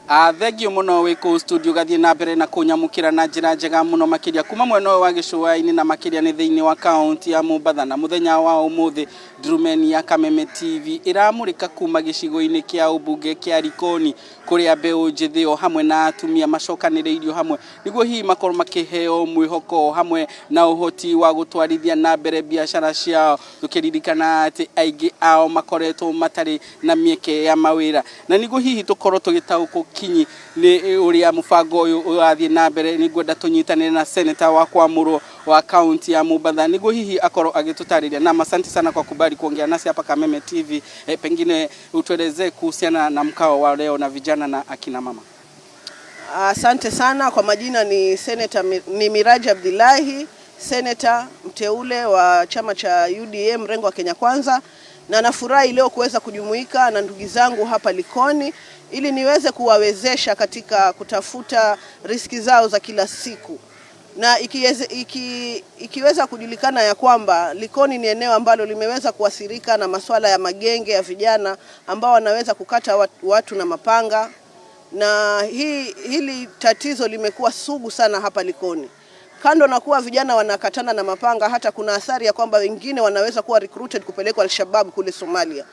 Thengio muno wi kuu studio gathie na mbere na kunyamukira na njira njega muno makiria kuma mwena ũyũ wa gĩcũa-inĩ na makiria nĩ thĩinĩ wa kaunti ya Mombatha. Na muthenya wa umuthi ndurumeni ya Kameme TV iramurika kuma gĩcigo-inĩ kĩa ũmbunge kĩa Likoni, kũrĩa mbeũ njĩthĩ o hamwe na atumia macokanĩrĩirio hamwe nĩguo hihi makorwo makĩheo mwĩhoko hamwe na ũhoti wa gũtwarithia na mbere biacara ciao, tũkĩririkana atĩ aingĩ ao makoretwo matarĩ na mĩeke ya mawĩra. Na nĩguo hihi tũkorwo tũgĩtaũkwo kinyi nĩ ũrĩa mũbango ũyũ ũrathiĩ na mbere, nĩ ngwenda tũnyitanĩre na seneta wa kwamũrwo wa kaunti ya Mombatha nĩguo hihi akorwo agĩtũtarĩria. Na asante sana kwa kubali kuongea nasi hapa Kameme TV. Pengine utuelezee kuhusiana na mkao wa leo na vijana na akina mama. Asante sana. Kwa majina ni Senator, ni Miraji Abdullahi, seneta mteule wa chama cha UDA mrengo wa Kenya Kwanza, na nafurahi leo kuweza kujumuika na ndugu zangu hapa Likoni ili niweze kuwawezesha katika kutafuta riski zao za kila siku. Na ikiweza kujulikana ya kwamba Likoni ni eneo ambalo limeweza kuathirika na masuala ya magenge ya vijana ambao wanaweza kukata watu na mapanga, na hili tatizo limekuwa sugu sana hapa Likoni. Kando na kuwa vijana wanakatana na mapanga, hata kuna athari ya kwamba wengine wanaweza kuwa recruited kupelekwa Al-Shabaab kule Somalia.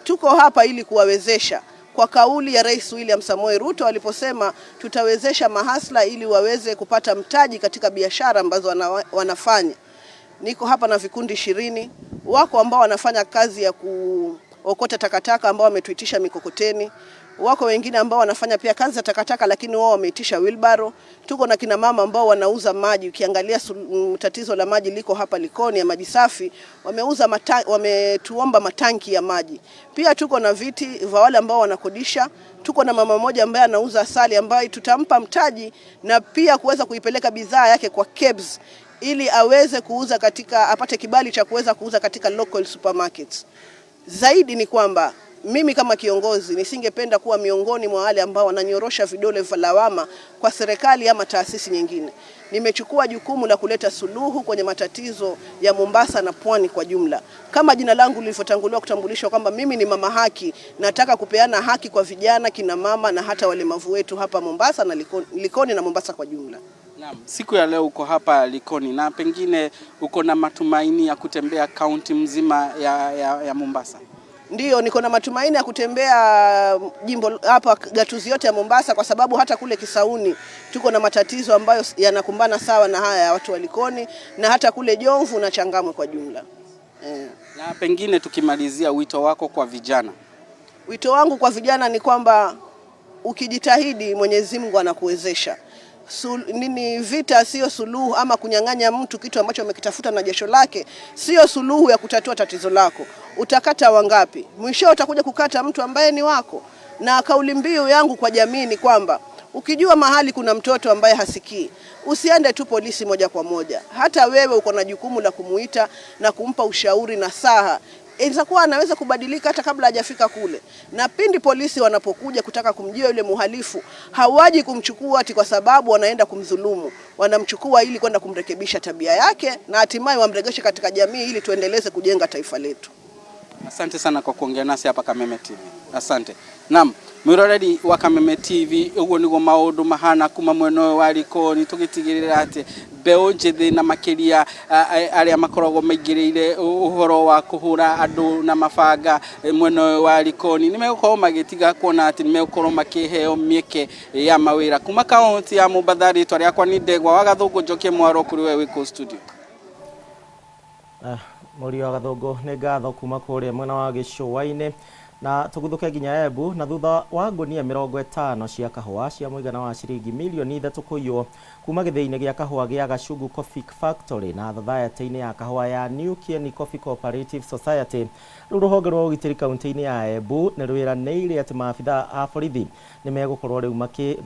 Tuko hapa ili kuwawezesha kwa kauli ya Rais William Samoei Ruto aliposema tutawezesha mahasla ili waweze kupata mtaji katika biashara ambazo wanafanya. Niko hapa na vikundi 20, wako ambao wanafanya kazi ya kuokota takataka ambao wametuitisha mikokoteni, wako wengine ambao wanafanya pia kazi za takataka lakini wao wameitisha wheelbarrow. Tuko na kina mama ambao wanauza maji. Ukiangalia tatizo la maji liko hapa Likoni ya maji safi, wametuomba matanki ya maji. Pia tuko na viti vya wale ambao wanakodisha. Tuko na mama mmoja ambaye anauza asali ambaye tutampa mtaji na pia kuweza kuipeleka bidhaa yake kwa KEBS ili aweze kuuza katika, apate kibali cha kuweza kuuza katika local supermarkets. Zaidi ni kwamba mimi kama kiongozi nisingependa kuwa miongoni mwa wale ambao wananyorosha vidole vya lawama kwa serikali ama taasisi nyingine. Nimechukua jukumu la kuleta suluhu kwenye matatizo ya Mombasa na Pwani kwa jumla. Kama jina langu lilivyotanguliwa kutambulishwa kwamba mimi ni mama haki, nataka kupeana haki kwa vijana, kina mama na hata walemavu wetu hapa Mombasa na Likoni na Mombasa kwa jumla. Naam, siku ya leo uko hapa Likoni na pengine uko na matumaini ya kutembea kaunti mzima ya Mombasa. Ndiyo, niko na matumaini ya kutembea jimbo hapa gatuzi yote ya Mombasa, kwa sababu hata kule Kisauni tuko na matatizo ambayo yanakumbana sawa na haya ya watu wa Likoni, na hata kule Jomvu na Changamwe kwa jumla. Na pengine tukimalizia, wito wako kwa vijana. Wito wangu kwa vijana ni kwamba ukijitahidi Mwenyezi Mungu anakuwezesha. Vita sio suluhu, ama kunyang'anya mtu kitu ambacho amekitafuta na jasho lake sio suluhu ya kutatua tatizo lako. Utakata wangapi? Mwisho utakuja kukata mtu ambaye ni wako. Na kauli mbiu yangu kwa jamii ni kwamba ukijua mahali kuna mtoto ambaye hasikii, usiende tu polisi moja kwa moja. Hata wewe uko na jukumu la kumuita na kumpa ushauri na saha. Inaweza anaweza kubadilika hata kabla hajafika kule. Na pindi polisi wanapokuja kutaka kumjua yule muhalifu, hawaji kumchukua ati kwa sababu wanaenda kumdhulumu. Wanamchukua ili kwenda kumrekebisha tabia yake na hatimaye wamregeshe katika jamii ili tuendeleze kujenga taifa letu. Asante sana kwa kuongea nasi hapa Kameme TV. Asante. Naam, mwiroreri wa Kameme TV, uguo niguo maundu mahana kuma mwena ũyũ wa Likoni, tugitigirira ati mbeũ njĩthĩ na makĩria arĩa makoragwo maingĩrĩire ũhoro wa kũhũra andũ na mabanga mwena ũyũ wa Likoni nĩ megũkorwo magĩtiga kuona atĩ nĩ megũkorwo makĩheo mĩeke ya mawĩra kuma kaunti ya Mombatha. Rĩtwa rĩakwa nĩ Ndegwa wa Gathũngũ, njokie mwaro kũrĩ we wĩ kũu studio. Mũriũ wa Gathũngũ, nĩ ngatho kuma kũrĩa mwena wa gĩcũa-inĩ. Na tũguthũke nginya Embu, na thutha wa ngunia 50 cia kahũa cia mũigana wa ciringi milioni 3 kũiywo kuma gĩthĩi-inĩ gĩa kahũa gĩa Gachungu Coffee Factory na thathayatĩ-inĩ ya kahũa ya New Kieni Coffee Cooperative Society, rĩu rũhonge rwa ũgitĩri kaunti-inĩ ya Embu nĩ rwĩranĩire atĩ maabitha a borithi nĩ megũkorwo rĩu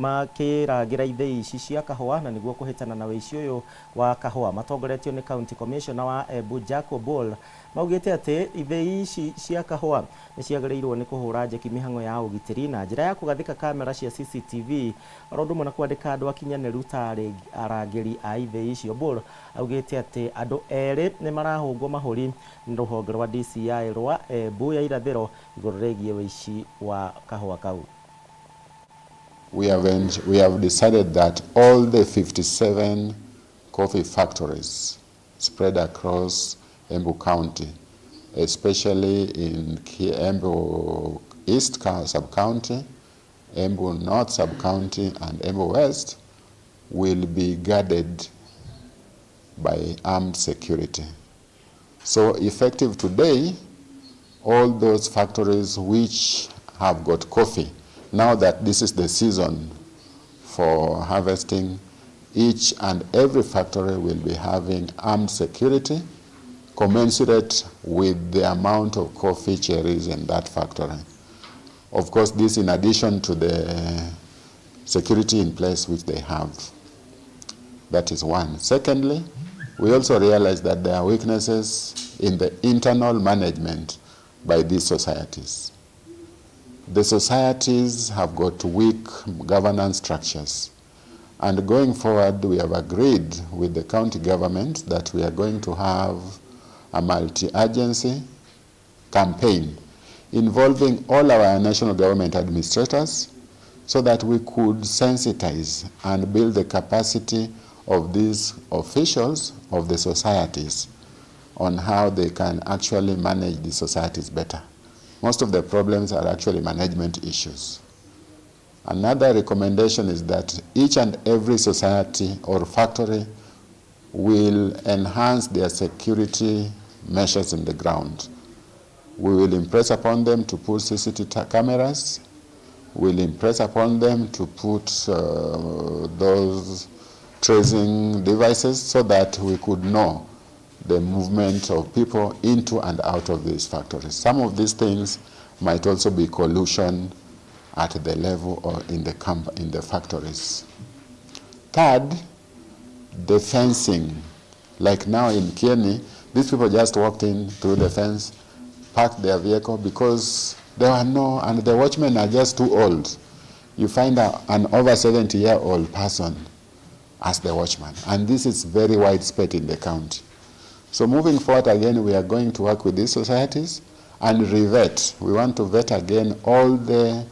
makĩrangĩra ithĩi ici cia kahũa na nĩguo kũhĩtana na wĩici ũyũ wa kahũa. Matongoretio nĩ County Commissioner wa Embu Jack Obol, maugĩte atĩ ithĩi ici cia kahũa nĩ ciagĩrĩirwo nĩ kũhũra njeki mĩhang'o ya ũgitĩri na njĩra ya kũgathĩka kamera cia CCTV oro ũndũ ũmwe na kwandĩka andũ akinyanĩru ta arangĩri a ithĩi icio. Obol augĩte atĩ andũ erĩ nĩ marahũngwo mahũri nĩ rũhonge rwa DCI rwa Embu ya irathĩro igũrũ rĩgiĩ wĩici wa kahũa kau. We have, we have decided that all the 57 coffee factories spread across Embu County, especially in Embu East sub-county, Embu North sub-county, and Embu West, will be guarded by armed security. So effective today, all those factories which have got coffee, now that this is the season for harvesting, each and every factory will be having armed security commensurate with the amount of coffee cherries in that factory. Of course, this in addition to the security in place which they have. That is one. Secondly, we also realize that there are weaknesses in the internal management by these societies. The societies have got weak governance structures. And going forward, we have agreed with the county government that we are going to have a multi-agency campaign involving all our national government administrators so that we could sensitize and build the capacity of these officials of the societies on how they can actually manage the societies better. Most of the problems are actually management issues. Another recommendation is that each and every society or factory will enhance their security measures in the ground. We will impress upon them to put CCTV cameras. We'll impress upon them to put those tracing devices so that we could know the movement of people into and out of these factories. Some of these things might also be collusion at the level or in the, in the factories. Third, the fencing. Like now in Kieni, these people just walked in through the fence, parked their vehicle because there were no, and the watchmen are just too old. You find an over 70-year-old person as the watchman. And this is very widespread in the county. So moving forward again, we are going to work with these societies and revet. We want to vet again all the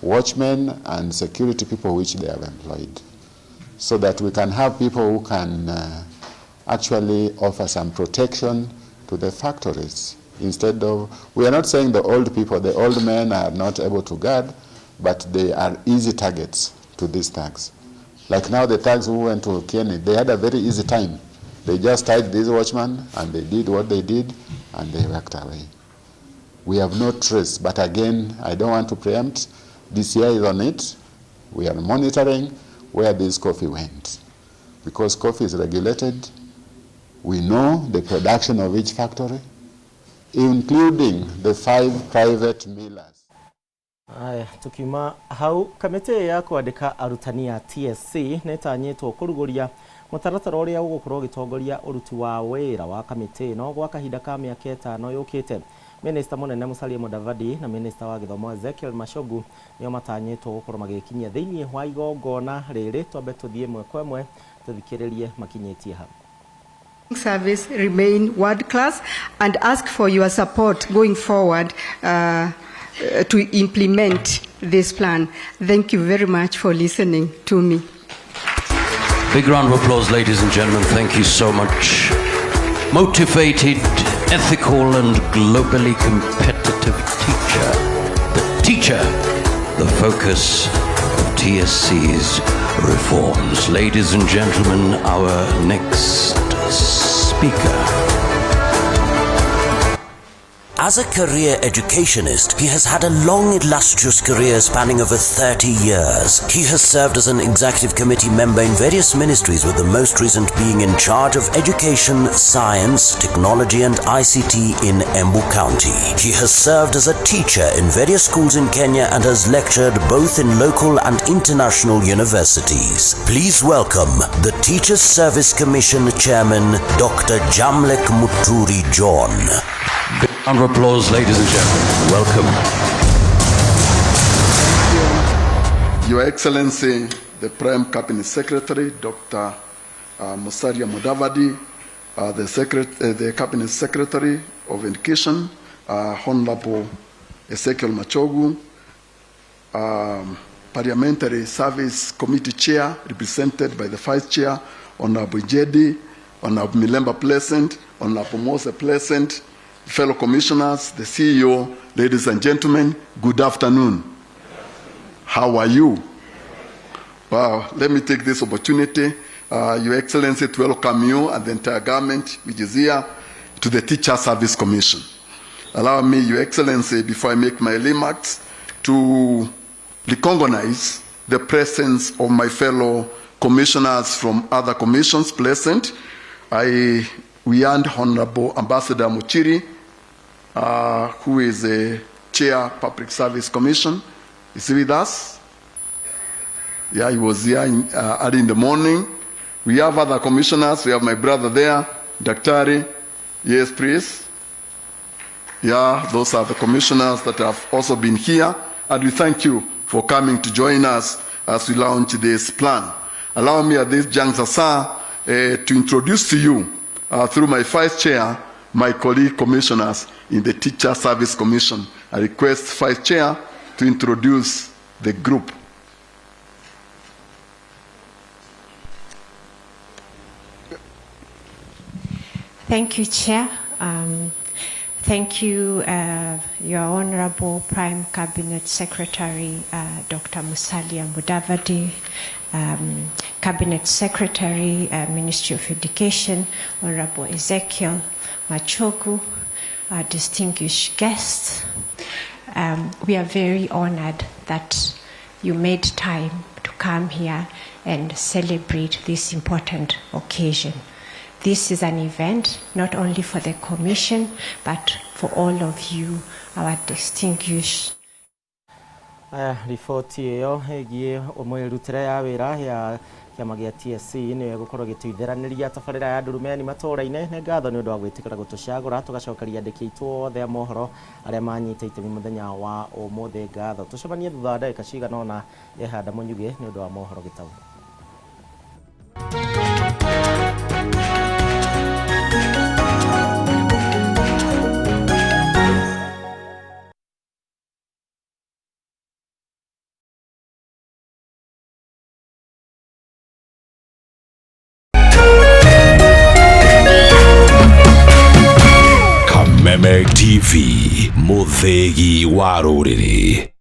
watchmen and security people which they have employed, so that we can have people who can actually offer some protection to the factories. Instead of, we are not saying the old people, the old men are not able to guard, but they are easy targets to these thugs. Like now the thugs who went to Kieni, they had a very easy time. They just tied these watchmen and they did what they did and they walked away. We have no trace, but again, I don't want to preempt. DCI is on it. We are monitoring where this coffee went. Because coffee is regulated, we know the production of each factory, including the 5 private millers. Aya, tukiuma hau kamĩtĩ ya kwandĩka arutani a TSC nĩ ĩtanyĩtwo kũrugũria mũtaratara ũrĩa ũgũkorwo ũgĩtongoria ũruti wa wĩra wa kamĩtĩ ĩno gwa kahinda ka mĩaka 5 yũkĩte. Minista mũnene Musalia Mudavadi na minista wa gĩthomo Ezekiel Machogu nĩo matanyĩtwo gũkorwo magĩkinyia thĩinĩ wa igongona rĩrĩ. Twambe tũthiĩ ĩmwe kwa ĩmwe tũthikĩrĩrie makinyĩtie hau. Service remain world class and ask for your support going forward to implement this plan. Thank you very much for listening to me. Big round of applause, ladies and gentlemen. Thank you so much. Motivated, ethical, and globally competitive teacher. The teacher, the focus of TSC's reforms. Ladies and gentlemen, our next speaker. As a career educationist, he has had a long, illustrious career spanning over 30 years. He has served as an executive committee member in various ministries, with the most recent being in charge of education, science, technology and ICT in Embu County. He has served as a teacher in various schools in Kenya and has lectured both in local and international universities. Please welcome the Teachers Service Commission Chairman, Dr. Jamleck Muturi John. Round of applause, ladies and gentlemen. Welcome. Your Excellency, the Prime Cabinet Secretary, Dr. Musalia Mudavadi, the Cabinet Secretary of Education, Honorable Ezekiel Machogu, Parliamentary Service Committee Chair, represented by the Vice Chair, Honorable Jedi, Honorable Milemba Pleasant, Honorable Mose Pleasant, fellow commissioners, the CEO, ladies and gentlemen, good afternoon. How are you? Wow, let me take this opportunity, Your Excellency, to welcome you and the entire government which is here to the Teacher Service Commission. Allow me, Your Excellency, before I make my remarks, to recognize the presence of my fellow commissioners from other commissions present. We and Honorable Ambassador Muchiri, who is a Chair, Public Service Commission. Is he with us? Yeah, he was here early in the morning. We have other commissioners. We have my brother there, Daktari. Yes, please. Yeah, those are the commissioners that have also been here. And we thank you for coming to join us as we launch this plan. Allow me at this juncture, sir, to introduce to you, through my vice chair, my colleague commissioners in the Teacher Service Commission. I request Vice Chair to introduce the group. Thank you, Chair. Thank you, Your Honorable Prime Cabinet Secretary, Dr. Musalia Mudavadi, Cabinet Secretary, Ministry of Education, Honorable Ezekiel Machogu, our distinguished guests. We are very honored that you made time to come here and celebrate this important occasion. This is an event not only for the Commission, but for all of you, our distinguished. Aya, riboti ĩyo ĩgiĩ mĩrutĩre ya wĩra ya kĩama gĩa TSC nĩyo ĩgũkorwo ĩgĩtũitheranĩria tabarĩra ya ndurumeni matũũra-inĩ. Nĩ ngatho nĩ ũndũ wa gwĩtĩkĩra gũtũcagũra. Tũgacokeria andĩki aitũ othe a mohoro arĩa manyita itemi mũthenya wa ũmũthĩ ngatho. Tũcemanie thutha wa ndagĩka cigana ũna yehanda mũnyugĩ nĩ ũndũ wa mohoro gĩtau. Kameme TV, mũthĩgi wa rũrĩrĩ.